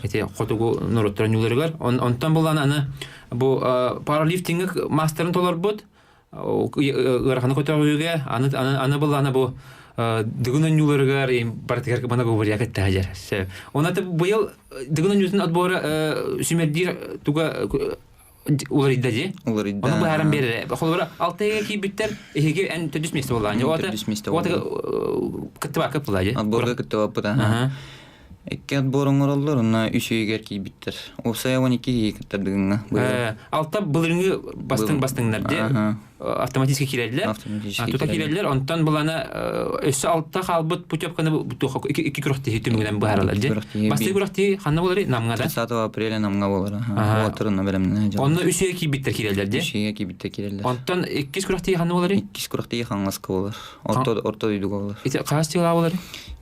Эти хотугу норуоттар оонньууларыгар. Онтон булан аны бу пауэрлифтинг мастерын толорбут ыараханы көтөҕүүгэ аны аны былаана бу дыгын оонньууларыгар барытыгар мана говоря кыттаһа дьэр. Онон быйыл дыгын оонньуутун отбора сүүмэрдиир туга Уларыйда дии. Уларыйда. Ону быһааран биэрэрэ. Холобура, алтайга киирбиттэр, эһиги эн төрдүс миэстэ буоллаҕын. Төрдүс миэстэ буолла. Кыттыбакка буолла дии. Отборга кыттыбаппыт. Икки отбор оҥороллор, онно үс үйүгэр киирбиттэр. Уопсайа 12 киһи кыттардыгыҥҥа. Алта былырыҥҥы бастыҥ бастыҥнар дии. Автоматически киирэллэр. Тута киирэллэр. Онтон булана өссө алта хаалбыт путевканы икки күрэхтэһии түмүгүнэн быһаараллар дии. Бастакы күрэхтэһии ханна буоларый? Намҥа да? 30 апреля Намҥа буолар. Уолаттар онно бэлэмнэнэ Онно үс үйэ киирбиттэр киирэллэр дии. Үс үйэ киирбиттэр киирэллэр. Онтон иккис күрэхтэһии ханна буоларый? Иккис күрэхтэһии Хаҥаласка буолар. Орто орто дойдуга буолар. Ити хаас чыылаа буолар?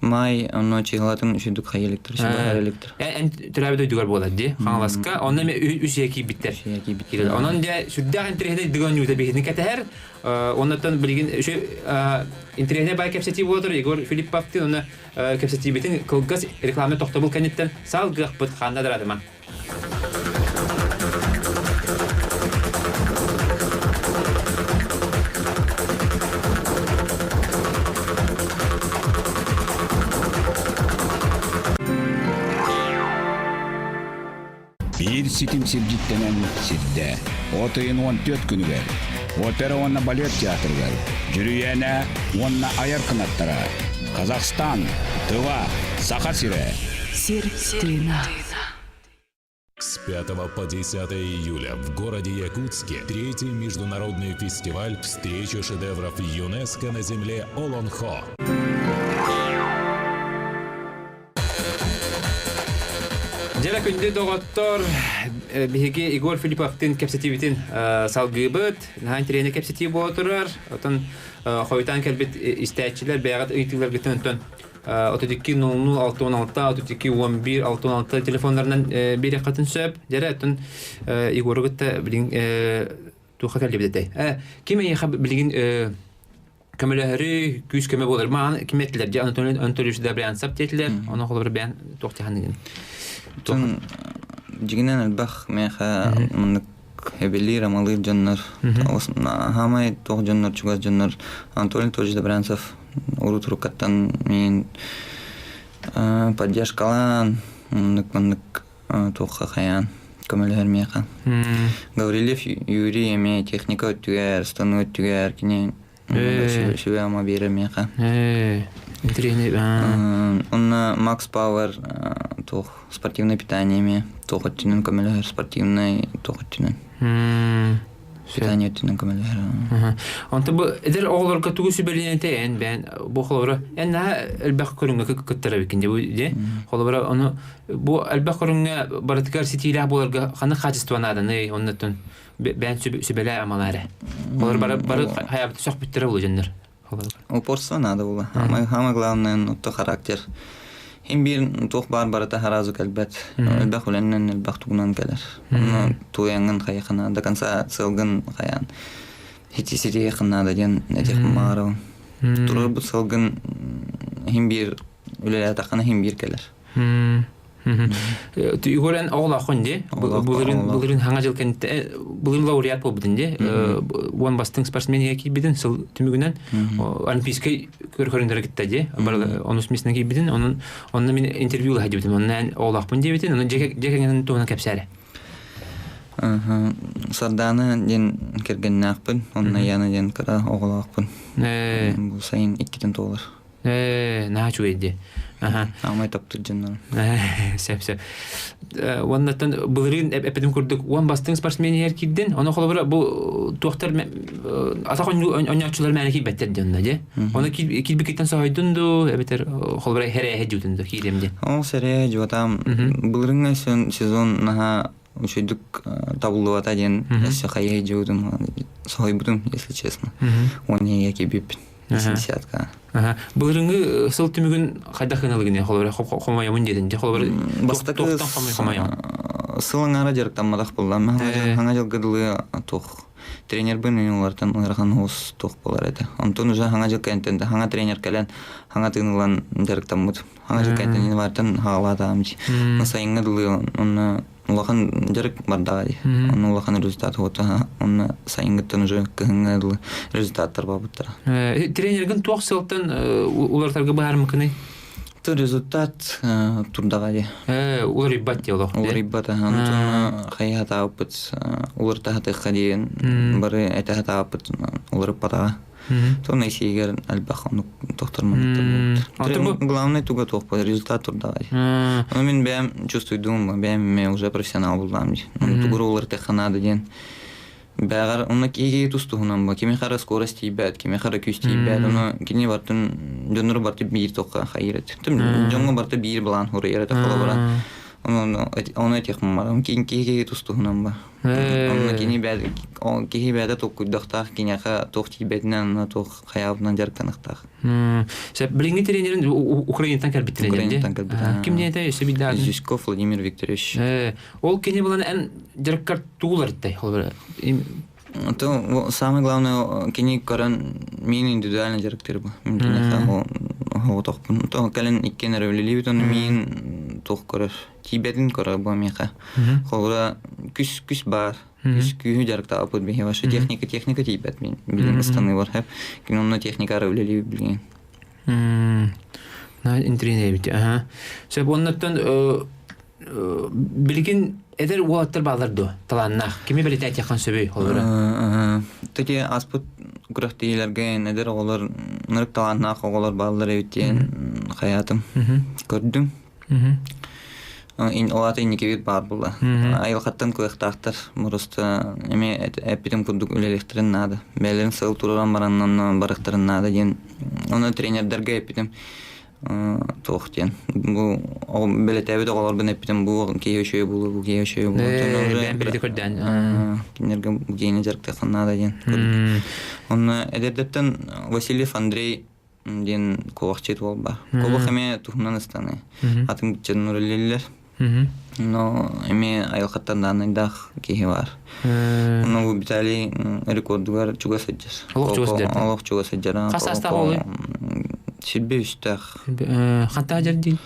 Май онно чыылатын үчүдүк хайа электр, сүбэ электр. Эн төрөөбүт дойдугар буолар дии. Хаҥаласка. Онно эми үс үйэ киирбиттэр. Үс үйэ киирбиттэр. Онон дьэ сүрдээх интэриэһинэй дыгын ньуута биһини кэтэһэр. Оннуттан билигин үчү интэриэһинэй бай кэпсэтии буолар Егор Филипповтыын уонна кэпсэтиибитин кылгас реклама тохтобул кэнниттэн салгыахпыт ханна да Биир ситим сирдьиттэнэн сирдэ. От ыйын 14 күнүгэр Опера уонна балет театрыгар Дьүрүйээнэ уонна айар кынаттара Казахстан, Тыва, Саха сирэ. Сир тыына. С 5 по 10 июля в городе Якутске третий международный фестиваль «Встреча шедевров ЮНЕСКО на земле Олонхо». Дьэ күндү доҕоттор, биһиги Егор Филипповтыын кэпсэтиибитин салгыыбыт. Наһаа интэриэһинэй кэпсэтии буола турар. Отон хойутаан кэлбит истээччилэр бэйэҕит ыйытыыларгытын онтон 32 00 66 32 11 66 телефоннарынан биэриэххитин сөп. Дьэрэ, оттон Егору кытта билигин туохха кэллибит этэй? Ким эйиэхэ билигин көмөлөһөрү, күүс-көмө буолар. Маан ким этилэр? Дьэ, Анатолий Анатольевич Добрянцев диэтилэр. Ону холобур бэйэн туох тиһаныгын? Тон дьигинэн элбэх миэхэ маннык эбилиир, амалыыр дьоннор, хаамай туох дьоннор, чугас дьоннор Анатолий Анатольевич Добрянцев урут уруккаттан миин поддержкалаан, маннык маннык туохха хайаан көмөлөһөр миэхэ. Гаврильев Юрий эмиэ техника өттүгэр, станыы өттүгэр кини сүбэ-ама биэрэр миэхэ. Интэриэһинэй. Онно Макс Пауэр туох спортивное питание эмиэ туох өттүнэн көмөлөһөр, спортивный туох өттүнэн. Питание өттүнэн көмөлөһөр. Онтон бу эдэр оҕолорго тугу сүбэлиэн этэй эн бэйэн бу холобура эн наһаа элбэх көрүҥҥэ кыттар эбиккин дии бу дии холобура ону бу элбэх көрүҥҥэ барытыгар ситиилээх буоларга ханнык хаачыстыба нааданый оннуттан бэйэн сүбэлээ амалаа эрэ холобура бары бары хайаабыт сөхпүттэрэ буолуо дьоннор Упорство надо было. Самое главное, ну, то характер. Хим биир туох баар барыта харазу кэлбэт. Элбэх үлэннэн, элбэх тугунан кэлэр. Онно туйаҥҥын хайахына до конца сылгын хайаан ситиһиэххин наада диэн этиэхпин баҕарабын. Турарбыт сылгын хим биир үлэлээтэххинэ хим биир кэлэр. Егорен оҕолооххун дии. Былырын былырын хаҥа жыл кэнниттэн былырын лауреат буолбутун дии. Уон бастыҥ спортсмен иһэ киирбитин сыл түмүгүнэн олимпийскай көрүннэрэ кытта дии. Онус миэстэнэ киирбитин. Онон онно мин интервью ылаһа диэбитим. Онно эн оҕолоохпун диэбитин. Онон дьиэ кэргэнин туһунан кэпсээрэ. Сардаана диэн кэргэннээхпин. Онно Яна диэн кыра оҕолоохпун. Бу сайын иккитин туолар. Наһаа үчүгэй дии. Аха. Аамай таптыыр дьоннорум. Сөп, сөп. Уоннаттан былырыын эппитим курдук уон бастыҥ спортсмен иһэр киирдин. Ону холобура бу туохтар атах оонньооччулар мээнэ киирбэттэр дии онно дии. Ону киирбикиттэн соһуйдун дуу, эбэтэр холобура хэрээһэ дьуутун дуу киириэм дии. Ол сэрээ дьуотаам былырыҥҥы сезон наһаа үчүгдүк табыллыбата диэн өссө хайыһы дьуутум соһуйбутум, если честно. Уон иһигэ киирбиппин. Десятка. Былырыҥҥы сыл түмүгүн хайдах гыналыгын холобура хомойомун диэтин холобура бастакы сыл аҥаара дьарыктамматах буоллам хаҥа дьылга дылы туох тренербин улартан ыарахан уус туох буолар этэ онтон уже хаҥа дьыл кэнтэн хаҥа тренер кэлэн хаҥа тыын ылан дьарыктаммыт хаҥа дьыл кэнтэн бартан хаалаатаам сайыҥҥа дылы онно улахан дьарык бардаҕа дии. Онно улахан результат уота онно сайыҥҥыттан уже кыһыҥҥа дылы результаттар барбыттара. Тренергин туох сылтан уларытарга быһаармыкыный? То результат турдаҕа дии. Уларыйбат дии олох. Уларыйбат аһан хайа хатаабыппыт уларыта хатыахха диэн бары этэ хатаабыппыт уларыппатаҕа. Сонно исиигэр элбэх оннук тохтор манныктар Главное туга туох буолар результат турдаҕа дии. Ону мин бэйэм чувствуйдуум бэйэм эмиэ уже профессионал буллаам дии. Тугу уларытыахха наада диэн Бэҕэр онно киһи тус-туһунан бу кими хара скорость тиийбэт, кими хара күүс тиийбэт, ону кини бартын дьоннору барты биир тохха хайыр эт. Дьоҥҥо барты биир былаан хуруйар этэ холобура. Ону ону этиэх мамарам кин киһи тус-туһунан ба. Онно кини бэйэ киһи бэйэтэ толкуйдахтаах, киниэхэ туох тиийбэтинэн, онно туох хайаабынан дьарыктаныахтаах. Сөп, билиҥҥи тренерин Украинаттан кэлбит тренер Украинаттан кэлбит. Ким диэтэ өссө билдэ Зюськов Владимир Викторович. Ол кини булан эн дьарыккар тугулартай холобура? То самое главное кини көрөн мин индивидуально дьарыктыыр бу. Мин киниэхэ оҕотохпун. То кэлин иккиэн эрэ үлэлиибит ону мин туох көрөр тиийбэтин көрөр бу миэхэ. Холобура күс күс баар. Күс күүһү дьарыктаабыт биһи вообще техника техника тиийбэт мин билин ыстаныы бар. Кини онно техника эрэ үлэлиибит билигин. На интриэнэбит. Аха. Сөп оннуттан билигин эдэр уолаттар баалар дуо талааннаах кими бэлитээтиэххин сөбүй холобура Таки аспыт күрэхтэһиилэргэ эдэр оҕолор ынырык талааннаах оҕолор бааллар эбит диэн хайаатым көрдүм ол аата инникибит баар буолла айылҕаттан кыахтаахтар просто эмиэ эппитим курдук үлэлиэхтэрин наада бэйэлэрин сыл туруоран баран онно барыахтарын наада диэн ону тренердэргэ эппитим туох диэн бу бэлэтээбит оҕолорбун эппитим бу киһи үчүгэй буолуо бу киһи үчүгэй буолуо бэйэм биридэ көрдөөн кинилэргэ бу киһини дьарыктыаххын наада диэн онно эдэрдэттэн Васильев Андрей диэн куобахчыт уол баар куобах эмиэ туһунан ыстаныы атын быччатын үлэлииллэр но эмиэ айылҕаттан даанайдаах киһи баар онно бу Виталий рекордугар чугас сылдьар олох чугас сылдьар олох чугас сылдьар хас саастаах уолуй силбэ үстээх хантаа дьэр диин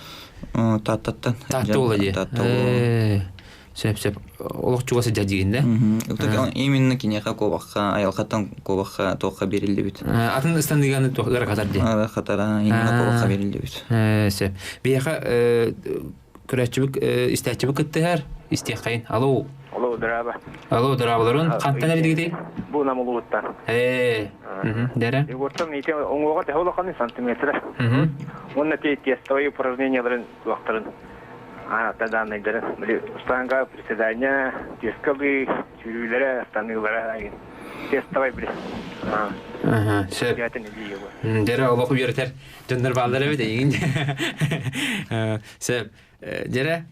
Тааттаттан Таатта уола дии Таатта уола сөп сөп олох чугас сылдьар диигин да именно киниэхэ куобахха айылҕаттан куобахха туохха бериллибит атын ыстаныыганы туох ыарахатар дии ыарахатара именно куобахха бериллибит сөп биһиэхэ көрөөччүбүт истээччибит кыттыһар истиэххэйин алло алло драба алло драабаларын хантан эридигитий бу намулууттан ээ дэрэ Егортан ити оҥуоҕа төһө улаханы сантиметра уонна тестовые упражненияларын туохтарын аата дааннайдарын били штанга приседания тескалы сүүрүүлэрэ станыылара тестовай били сөп дэрэ олох үөрэтэр дьоннор бааллар эбит эйигин сөп дэрэ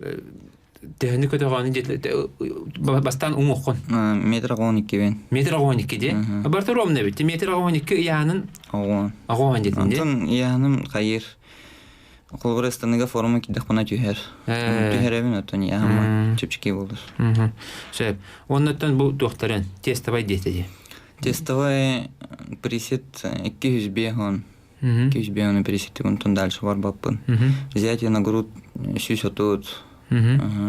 төһөнү көтөҕөөнү бастаан уҥуоххун метр оҕон иккибин метр оҕон икки дии барта ровно эбит метр оҕон икки ыйаанын оҕон оҕон диэтин дии онтон ыйааным хайыр Холобура ыстаныга форма киирдэхпинэ түһэр. Түһэрэбин оттон яама чэпчэки буолар. Сөп. Оннуттан бу туохтарын тестовай диэтэ дии. Тестовай присед 205 205 присед онтон дальше барбаппын. Взятие на грудь 130,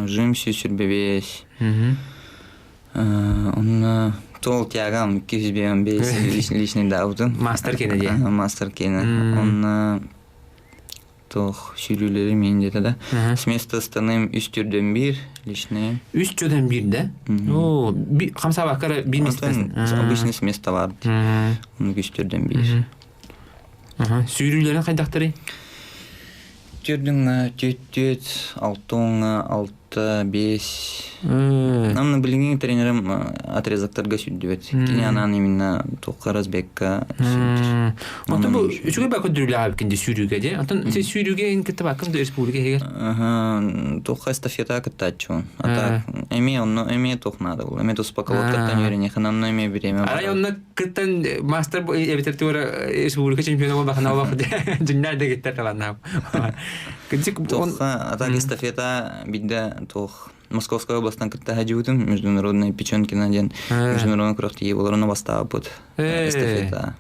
жим 145. Онно тол тягам 205 личный даутын. Мастер кене дии. Мастер кене. Онно туох сүүрүүлэри миин диэтэ да. С места станым үс түрдөн биир личные. Үс түрдөн биир да? Оо, хамсаабакка биир местен. Обычный с места бар. Оны үс түрдөн биир. Сүүрүүлэрин хайдахтарый? Түрдүн түт алтын алта бес. Нам билиҥҥи тренерим отрезоктарга сүрдүбэт. Кини анаан именно туохха разбегка сүрдүр. Онтон бу үчүгэй бака дүрүлэҕэ эбиккин дии сүүрүүгэ дии. Онтон сен сүүрүүгэ ин кытта баккын да республика иһигэр? Туохха эстафета кыттааччыбын. А так эмиэ онно эмиэ туох наада буолла. Эмиэ туспа колодкаттан үөрэниэхэ онно эмиэ бириэмэ Арай онно кыттан мастер эбэтэр туора республика чемпиона буолбахына олох дьүннэр да киттер таланнаах. Туохха а так эстафета бидде туох Московская областан кытта сылдьыбытым международный Печенкина диэн международный күрэхтэһии буолар онно бастаабыт эстафета.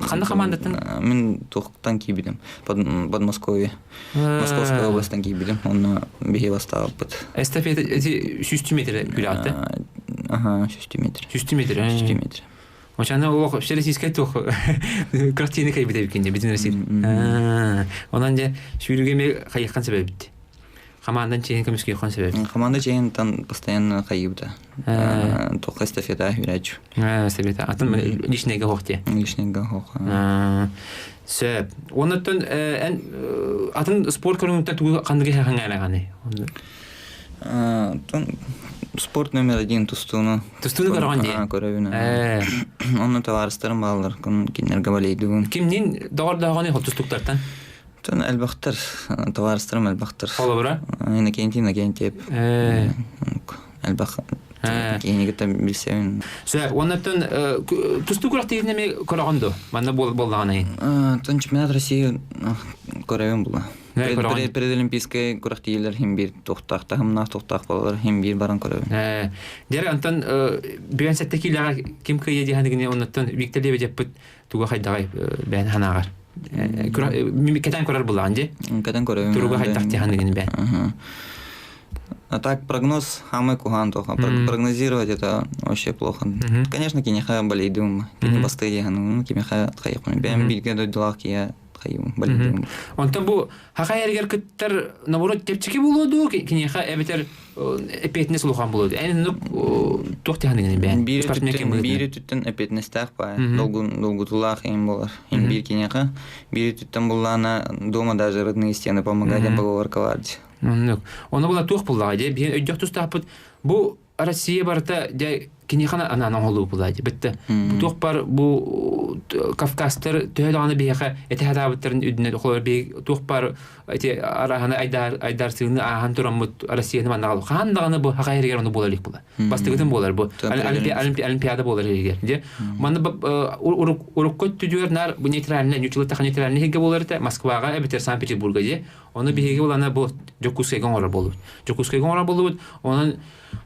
Ханна командаттан? Мин туохтан киирбитим Подмосковье. Московская областан киирбитим онно биһи бастаабыт. Эстафета эти сүүстүү метр күрэхтэ? Ага, сүүстүү метр. Сүүстүү метр. Сүүстүү метр. Очаны олох всероссийскай туох картина кайбыт эбиккин бүтүн Россия. Онон дьэ сүүрүгэ ме хайыххан себебит. Хамаандан чейин көмүскүйөххөн себебит. Команда чейин тан постоянно хайыбыта. Туохха эстафета үрәчү. Эстафета. Атын личнейге хоох дии. Личнейге хоох. Сөп. Оннуттан эн атын спорт көрүҥүттэн тугу ханныгы хаңаалаҕаны? Спорт номер один тустууну. Тустууну көрөҕүн дии? Көрөбүн. Онно табаарыстарым бааллар, кинилэргэ балейдубун. Кимнин доҕордооҕуный ол тустуктартан? Тон элбэхтэр, табаарыстарым элбэхтэр. Холобура? Иннокентий Иннокентьев. Элбэх киһини кытта билсэбин. Сөп, оннуттан тустуу күрэхтэһиитин эмиэ көрөҕүн дуо? Манна буоллаҕына Тон чемпионат России көрөбүн була. Предолимпийскай күрэхтэһиилэр хим биир туохтаах таһымнаах туохтаах буолалар хим биир баран көрөбүн. Дьэ онтон бүөн сэттэ киилэҕэ ким кыайа диэханыгыны оннуттан Виктор Лебедевпыт туга хайдаҕай бэйэн ханаҕар кэтэн көрөр булаҕын дии кэтэн көрөбүн туруга хайдах диэханыгыны бэйэн А так прогноз самый кухан тоха. Прогнозировать это вообще плохо. Конечно, киниха болейдум, кини басты диэханыгын, кимиха хайыкмын. Бэйэм бииргэ дойдулаах киһи хайым болейдум. Онтон бу хахай эригэр кыттар наоборот чэпчэки буолуо дуу киниэхэ эбэтэр эппиэтинэс улахан буолуо дуу эн оннук туох тиһаныгын бэйэн биири түттэн эппиэтинэстээх баай долгутуулаах им болар им биир киниэхэ биири түттэн буллаана дома даже родные стены помогать поговоркалар оннук ону була туох буллаҕа дии биһин өйдөх тустаахпыт бу Россия барыта дьэ киниэхэ анаан оҥоһуллубут буолаа дии битте туох бар бу Кавказтар төһө даҕаны биһиэхэ этэ сатаабыттарын үрдүнэн холор биһи туох бар ити араһаны айдар айдарсыыны ааһан тураммыт Россияны маннаҕа хаһан даҕаны бу хаха эригэр ону буола илик була бастыгытын буолар бу олимпиада буолар эригэр дьэ манна урукку өттүгэр наар бу нейтральный ньучулы нейтральный иһигэ буолар этэ Москваҕа эбэтэр Санкт-Петербурга дьэ Ону биһиги улана бу Дьокуускайга оҥорор буоллубут. Дьокуускайга оҥорор буоллубут. Онон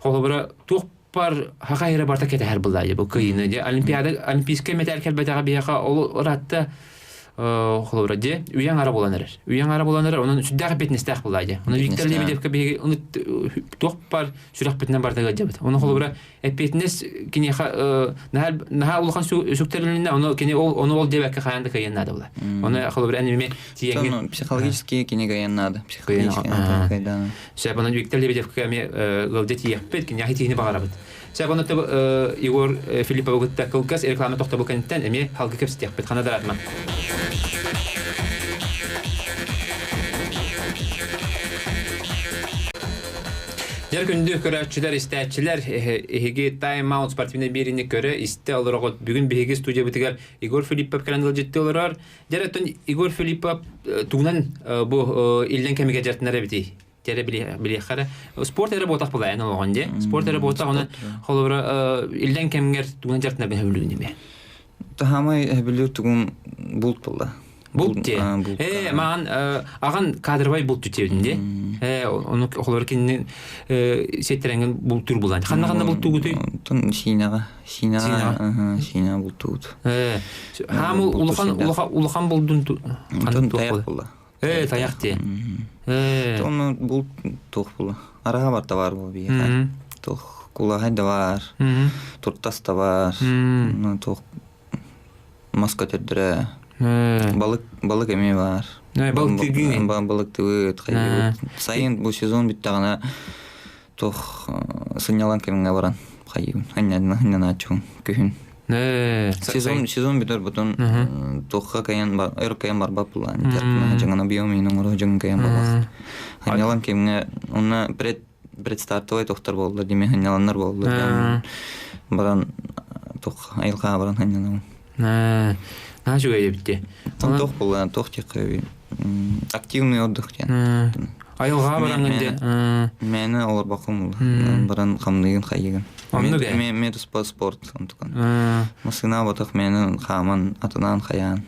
холобура туох бар хаха эрэ барта кэтэһэр булла бу кыйыны дьэ олимпиада олимпийскай мэтээл кэлбэтэҕэ биһиэхэ ол ыратта холобура дьэ үйэҥ ара буолан эрэр үйэҥ ара буолан эрэр онон сүрдээх эппиэтинэстээх буолла дьэ онон Виктор Лебедевка биһиги ону туох бар сүрэхпитинэн барыта ыалдьабыт ону холобура эппиэтинэс киниэхэ наһаа наһаа улахан сүктэрилиннэ ону кини ол ону ол диэбэккэ хайаан да кыайыан наада була ону холобура эн эмиэ тиийэҥҥин психологически кини кыайыан наада психологически сөп онон Виктор Лебедевка эмиэ ыалдьа тиийэхпит киниэхэ тиийини баҕарабыт сөп ону Егор Филипповы кытта кылгас реклама тохтобул кэнниттэн эмиэ халгы кэпсэтиэхпит хана даратма Дьэр күндү көрөөччүлэр, истээччилэр, эһиги Time Out спортивнай биэриини көрө, истэ олороҕут. Бүгүн биһиги студиябытыгар Егор Филиппов кэлэн ыалдьыттыы олорор. Дьэр оттон Егор Филиппов тугунан бу иллэҥ кэмигэр дьарытынар эбитий? Тиэрэ билиэххэ эрэ. Спорт эрэ буотах буолаа эн олоҕун дии. Спорт эрэ буотах, онон холобура иллэҥ кэмҥэр тугунан дьарытынаргын сөбүлүүгүн эмиэ? Таһаамай сөбүлүүр тугум булт буолла. Булт дии. Ээ, маҕан аҕан кадровай булт түтиэбитин дии. Ээ, ону холор кинини сиэттэрэҥҥин бултуур булан. Ханна-ханна бултуугутуй? Тон Сиинэҕэ. Сиинэҕэ, Сиинэҕэ бултуубут. Ээ, хаам улахан улахан булдун ханна тайах буолла. Ээ, тайах дии. Ээ. Тону булт туох буолла. Араха барта бар буолла биһиэхэ. Туох кулаһай да бар, туртас да бар, туох мас көтөрдөрө, балык балык эмиэ баар. Балык тыгыы. Балык тыгыыт, хайыыбыт. Сайын бу сезон бүттэҕинэ туох сынньалаҥ кэмҥэ баран хайыыбын, ханньанааччыбын күһүн. Сезон сезон бүтэр бутун туохха кайан өр кайан барбат булаан дьаҥана биом иин оҥоро дьаҥ кайан барбат. Ханньалаҥ кэмҥэ онно пред предстартовай тохтор буолла диме ханньаланнар буолла баран туох айылҕаҕа баран ханньанабын. Наһаа үчүгэй эбит дии. Туох буолла туох диэххэ активный отдых диэн. Айылҕаҕа бараҥҥын дии. Мээнэ олорбоккун буолла. Баран хамныгын хайыгын. Оннук ээ. Ме туспа спорт онтукан. Массыына ботох мээнэ хааман атынаан хайаан.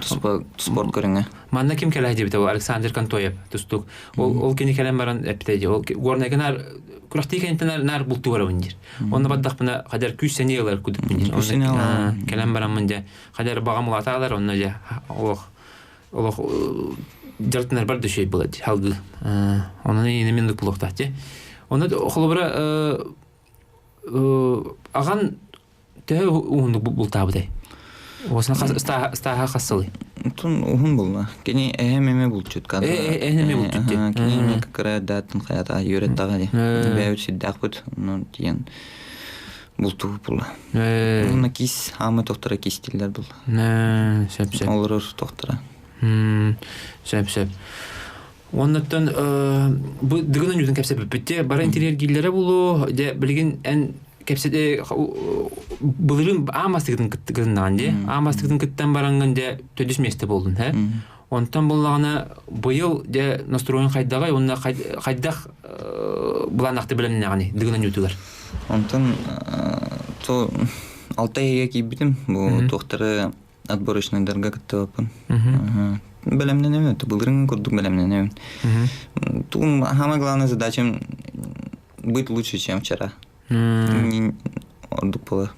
Туспа спорт көрүҥэ. Манна ким кэлэ диэбитэ ол Александр Контоев тустук. Ол ол кини кэлэн баран эппитэ дии. Ол горнайга наар күрэхтии кэнниттэн наар, наар бултуу барабын диир. Онно бардахпына хадьар күүс сэниэ ылар кудукпун диир. Онно кэлэн бараммын дьэ хадьар баҕам улаатаалар онно дьэ олох олох дьарытынар бар да үчүгэй буолар дии халгыы. Онон иинэ мин булуохтаах дии. Онно холобура аҕан Төһө уһуннук бултаабытай? Осна стааха хас сылый? Тун уһун булла. Кини эһэм эме булчут кадра. Эһэм эме булчут ди. Кини эме кыра даатын хаята юреттаға ди. Бәйбит сиддахпыт, ну тиен бултуу була. Уна кис, ама тохтара кис тиллер була. Сөп сөп. Олорор тохтара. Сөп сөп. Оннуттан бу дыгын ойуутун кэпсэппиппит бары интириэргииллэрэ булуу дьэ билигин эн кэпсэти былырыын аан бастакытын кытыннаҕын дии аан бастакытын кыттан бараҥҥын дьэ төрдүс миэстэ буоллун һэ онтон буллаҕына быйыл дьэ настроен хайдаҕай уонна хайдах былааннаахты бэлэмнэнэҕиний дыгын ойуутугар Онтон то алта иһигэ киирбитим бу туохтары отборочнайдарга кыттыбаппын. Бэлэмнэнэбин, былырыын курдук бэлэмнэнэбин. Тугум самая главная задача быть лучше, чем вчера. Ордук буолар.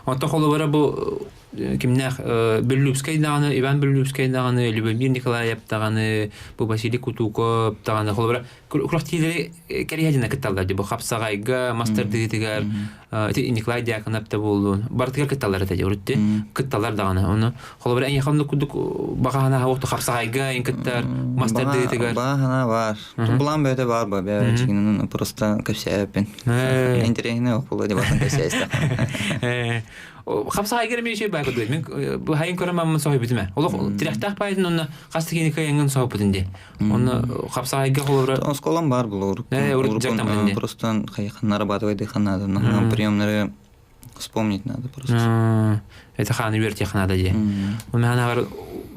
Онто холобура бу кимнээх Бүллүүпскэй даҕаны, Иван Бүллүүпскэй даҕаны, Любомир Николаев даҕаны, бу Василий Кутуков даҕаны холобура күрэхтиилэри кэриһэ кытталлар дии бу хапсаҕайга, мас тардыытыгар ити Николай Дьяконов да буоллун барытыгар кытталлар этэ урут кытталлар даҕаны ону холобура эйиэхэ оннук курдук баҕа санаа хапсаҕайга ин кыттар мас тардыытыгар баҕа санаа баар Былаан бэйэтэ баар ба бэйэ просто кэпсээппин интэриэһинэй ох буолуо дебатын кэпсээстэх хапсаҕайгар эмиэ үчүгэй баа курдук мин хайын көрөн маммын соһуйбутум ээ олох тирэхтээх баайытын онно хас да киһини кыайаҥҥын соһуппутун дии Онно хапсаайга холобура Осколом бар было урут дьарыктаммытын Просто нарабатывай надо, приемнары вспомнить надо просто. Это хааны үөртиэх надо дии. Онно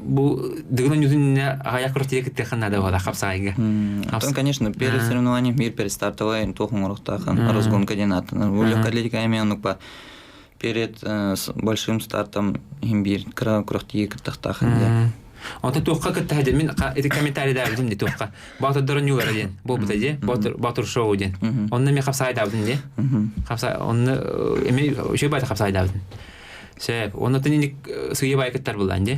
бу дыгын ньутун аяк көртиэ кыттыахан надо буола хапсаайга. Потом, конечно, перед соревнованием мир перед стартовой туох оҥоруохтаахан разгонка диэн ааттанар. Бу легкая атлетика эмиэ оннук перед большим стартом иһин биир кыра күрэхтиги кыттахтаахын диэн. Онтон туохха кытта диэн мин ити комментарийдаабытым дии туохха. Боотурдорун ньуулара диэн буолбута дии. Боотур Боотур шоу диэн. Онно эмиэ хапсаайдаабытым дии. Хапса онно эмиэ үчүгэй баайта хапсаайдаабытым. Сөп. Оннотон инник сыыйа баай кыттар буллаан дии.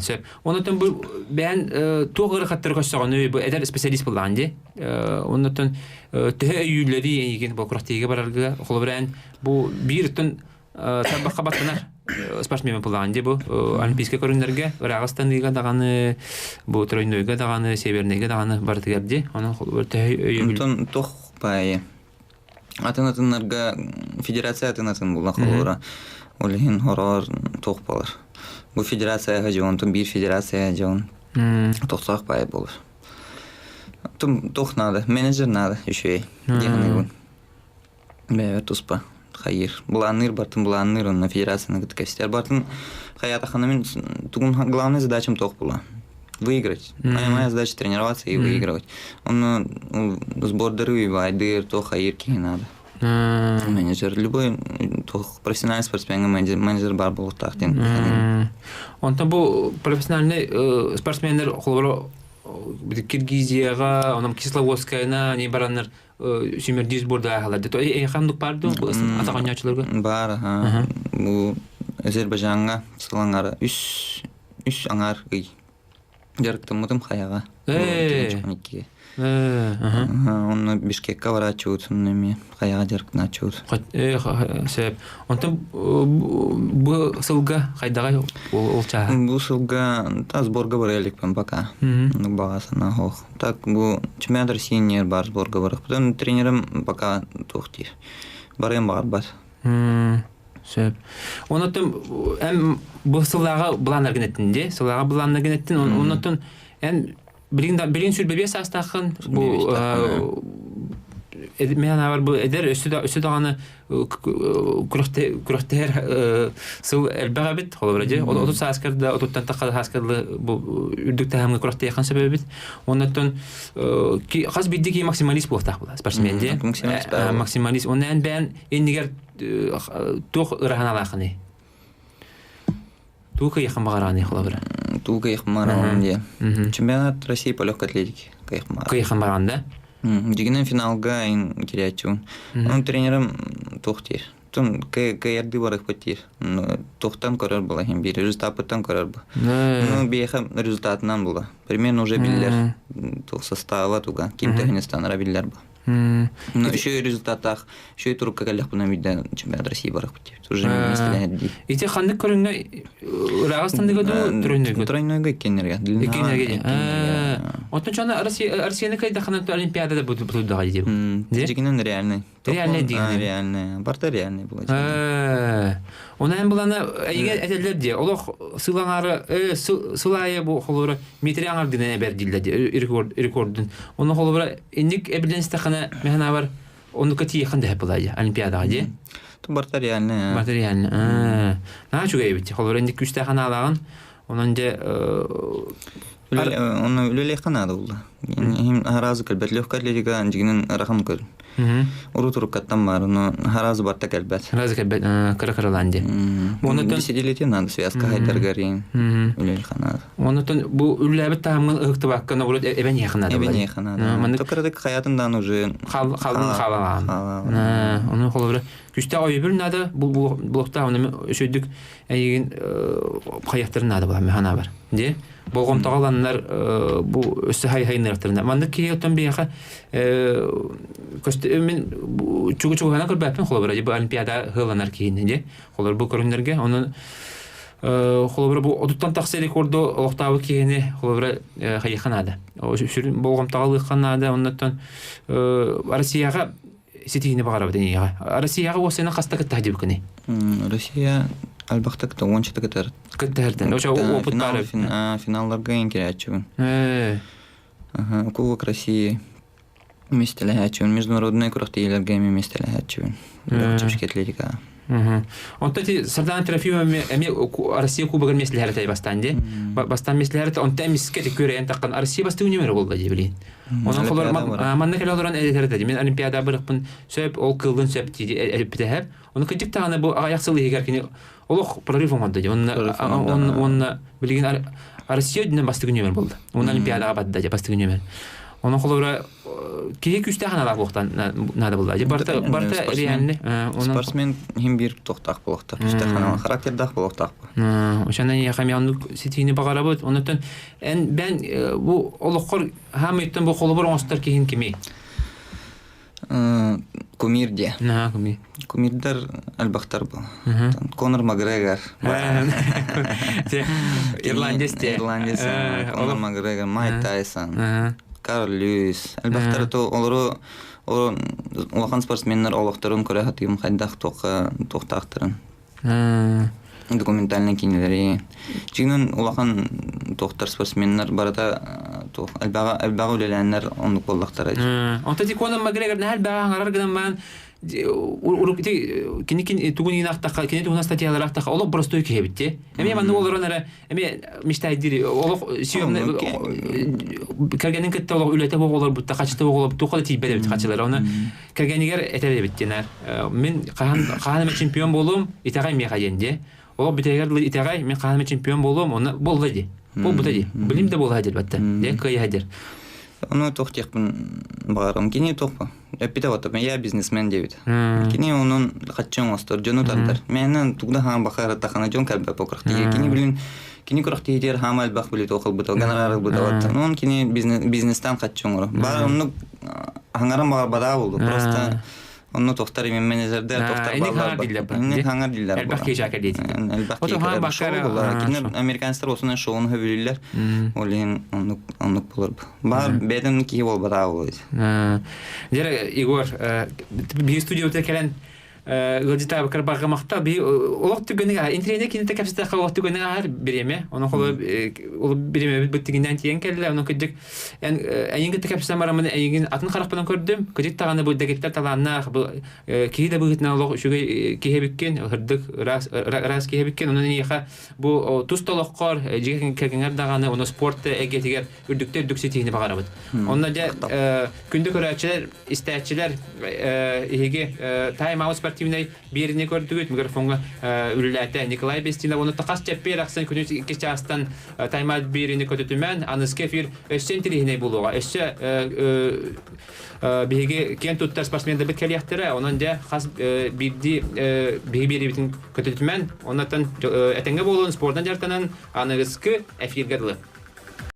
Сөп. Оннотон бу бэйэн туох ыарахаттары көрсөҕүнүй бу эдэр специалист буллаан дии. Оннотон төһө өйүүллэрий эйигин бу күрэхтэһиигэ барарга холобура эн бу биир өттүн тарбахха баттанар спортсмен булаан дии бу олимпийскай көрүҥнэргэ ырааҕы ыстаныыга даҕаны бу тройнойга даҕаны севернайга даҕаны барытыгар дии онон холобур төһө өйөбүл Онтон туох баайы атын атыннарга федерация атын атын була холобура ол иһин хороор туох буолар бу федерация дьон онтон биир федерация дьон тохсоох баайы буолар туох надо менеджер надо үчүгэй диэн Бэйэбэр туспа хайыыр. Былаанныыр бартын былаанныыр онно федерацияны кытта кэпсэтэр бартын хайаатаххына мин тугум главная задачам туох була выиграть. Моя, моя задача тренироваться и выигрывать. Онно сбордары уйбайдыр, туох хайыыр киһи надо. Менеджер любой туох профессиональный спортсменга менеджер бар буолуохтаах диэн. Онтон бу профессиональный спортсменнер холобура Киргизияҕа, онон Кисловодскайна не бараннар сүүмэрдии сбордааһалар. Эйхандук баар дуо атах оонньоочуларга? Баар, бу Азербайджаҥҥа сыл аҥара үс үс аҥаар ый дьарыктаммытым хайаҕа. Иккигэ. Онно Бишкекка барааччыбыт, онно эмиэ хайаҕа дьарыктанааччыбыт. Сөп. Онтон бу сылга хайдаҕай ол чааһа? Бу сылга та сборга бара иликпин пока. Баҕа санаа суох. Так бу чемпионат России не бар сборга барыахпытын тренерим пока туох диир. Барыан баҕарбат. Сөп. Онотон эн бу сыллааҕы былааннаргын эттин дии. Сыллааҕы былааннаргын эттин. Онотон эн билигин билигин сүрбэбиэс саастааххын бу мен анаабар бу эдэр өссө даҕаны күрэхтэһэр сыл элбэх эбит холобура дьэ 30 сааскар да отуттан тахха сааскар бу үрдүк таһымҥа күрэхтэһиэххин сөп эбит оннуттан хас биирдии киһи максималист буолуохтаах буолар спортсмен дии максималист онно эн бэйэн иннигэр туох ыраһаналаахыный Туу кыйахын баҕарааны холобура. Туу кыйахын баҕараан дии. Чемпионат России по легкой атлетике кыйахын баҕараан. Кыйахын баҕараан да? Дьигинэн финалга ин кириэччибин. Onun тренерим туох диир. Тун кыйардыы барыахпыт диир. Туохтан көрөр була иһин биир результаппыттан көрөр бу. Ну биэхэ результатынан була. Примерно уже биллэр. Туох состава туга ким тэһин станара биллэр бу. Үчүгэй результаттаах, үчүгэй турукка кэллэхпинэ биирдэ чемпионат России барахпыт диэбит. Уже миэстэлэһэр дии. Ити ханнык көрүҥҥэ ырааҕы станныга дуу, тройнойга? Тройнойга иккиэннэргэ. Иккиэннэргэ. Оттон чона Россияны кайдахана Олимпиадада бутуйдаҕа диир. Дьигинэн реальный. Реальный дигин. Реальный. Барта реальный була. Онон эн булана эйигэ этэллэр дии. Олох сылаҥаары сыл аайы бу холобура метри аҥар гынан эбэр дииллэр дии рекордун. Оны холобура инник эбилэн истэххинэ механабар оннукка тиийэххин дэһэ була дии Олимпиадаҕа дии. Барта реальный. Барта реальный. Наһаа үчүгэй эбит. Холобура инник күүстээх анаалааҕын. Онон дьэ Оны үлэлиэххэ наада буолла. Аразы кэлбэт. Легкая атлетика дьигинэн ырахан көр. Урут уруккаттан баар, но харазы барта кэлбэт. Харазы кэлбэт, кыра кыралаан дии. Онотон сиделетин надо связка хайдаргарин үлэлиэххэ наада. Онотон бу үллээбит таһымҥын ыһыктыбакка наоборот эбэн иһиэххэ наада. Эбэн иһиэххэ наада. Маннык кыратык хаятын даан уже халын хаалаан. Ону холобура күстээх ойобүр наада бу блоктаах оны үчүгдүк эйигин хайахтарын наада була механа бар. Де болҕомтоҕо ыланнар бу өссө хайыһайыныахтарына маннык киһи оттон биһиэхэ мин чугу чугуһана көрбөппүн холобура бу олимпиада ыһылланар киһини де холобура бу көрүҥнэргэ онон холобура бу отуттан тахса рекорду олохтообут киһини холобура хайыха наада сүрүн болҕомтоҕо ылыахха наада оннуттан Россияҕа ситиһиини баҕарабыт эйиэхэ. Россияҕа уопсайынан хаста кытта сылдьыбыккыный? Россия элбэхтэ кытта уончата кытар. Кытта сылдьан. Очо опыт баар. Финалларга эн кирээччибин. Кубок России миэстэлэһээччибин. Международнай күрэхтэһиилэргэ эмиэ миэстэлэһээччибин. Чэпчэки атлетика. Онто ти Сардаана Трофимова эмиэ Россия кубогар миэстэлэһэр бастаан дии. Бастаан миэстэлэһэр онто эмискэ күрэйэн таххан Россия бастыҥ нүмерэ буолла дии билин. Онон холор манна кэлэ олорон этэр этэ. Мин Олимпиада бырахпын сөп, ол кыллын сөп дии эппитэһэр. Ону кырдьык даҕаны бу аҕыйах сыл иһигэр кини олох прорыв оҥордо дии. Онно уонна билигин Россия үрдүнэн бастакы нүөмэр буолла. Уонна Олимпиадаҕа барда дии бастакы нүөмэр. Онон холобура киһи күүстээх аналаах буолуохтан наада буолла. Барыта барыта реальный. Спортсмен хим биир туохтаах буолуохтаах, күүстээх аналаах, характердаах буолуохтаах. Ошонон эйиэхэ эмиэ оннук ситиини баҕарабыт. Оннуттан Эн бэн бу олоххор хаамыйтан бу холобур оҥостор киһин кимий? Кумир диэ. Наһаа кумир. Кумирдар элбэхтэр бу. Конор Макгрегор. Ирландец те. Ирландец. Конор Макгрегор, Майк Тайсон, Карл Льюис. Элбэхтэр то олору улахан спортсменнар олохторун көрө сатыым хайдах туохтаахтарын. Документальный кинилэри. Дьиҥинэн улахан туохтар спортсменнар барыта туох элбэҕи элбэҕи үлэлээннэр оннук буоллахтара. Онто ти Конор Макгрегор наһаа элбэҕи аҥарар гынан баран кини тугун иинахтахха кини тугунан статьялар ахтахха олох простой киһи эбит ти. Эмиэ маннык олорон эрэ эмиэ мечтайдиир олох кэргэнин кытта олох үлэтэ буох олорбутта хачыта буох олорбут туохха да тиийбэт эбит хачылар оны кэргэнигэр этэр эбит диэнэр мин хаһан хаһан эмэ чемпион буолуом итэҕэй миэхэ диэн дии олох бүтэһигэр дылы итэҕэй мин хаһан эмэ чемпион буолуом онно буолла дии буолбута дии билим да буолла дир батта дии кыайа дир Ону туох диэхпин баҕарам кини туох эппитэ вот я бизнесмен диэбит кини онон хаччы оҥостор дьону тардар мээнэ тугда хаан бахара тахана дьон кэлбэт бу курахтиге кини билин кини курахтиитигэр хаама элбэх били туох ылбыта гонорар ылбыта вот онон кини бизнестан хаччы оҥоро баар оннук хаҥаран баҕарбатаа буолду просто Онно тохтар имин менеджердер тохтар баллар. Инник хаҥар диллер. Элбэх киһи чака диэтин. Элбэх киһи шоу булар. Кинилер американецтар осунан шоуну хөбүлүллэр. Ол иһин оннук оннук булар. Баар бэйэтин киһи буолбатаа буолар. Дьэ Егор, биһи студиябытыгар кэлэн ыалдьытаабыккар барҕа махтал би олох түгэниг интриэне кините кэпсэтэххэ олох түгэниг аһар бириэмэ онон холо ол бириэмэбит быттыгинэн тиийэн кэллэ онон кырдьык эн эйигин кытта кэпсээн бараммын эйигин атын харахпынан көрдүм кырдьык даҕаны бу дэгиттэр талааннаах бу киһи да быһыытынан олох үчүгэй киһи эбиккин ырдык ыраас ыраас киһи эбиккин онон эйиэхэ бу тус толоххор дьиэ кэргэҥэр даҕаны уонна спорт эйгэтигэр үрдүктэ үрдүк ситиһиини баҕарабыт онно дьэ күндү көрөөччүлэр истээччилэр эһиги тайм-аут спортивнай биэриини көрдүгүт микрофоҥҥа үлэлээтэ Николай Бестинов уонна хас чэппиэр ахсын күнүс икки чаастан тайм-аут биэриини көтүтүмэн аныгы эфир өссө интэриэһинэй буолуоҕа өссө биһиги киэн туттар спортсмендарбыт кэлиэхтэрэ онон дьэ хас биирдии биһиги биэриибитин көтүтүмэн оннуттан этэҥҥэ буолун спордан дьарыктанан аныгыскы эфиргэ дылы.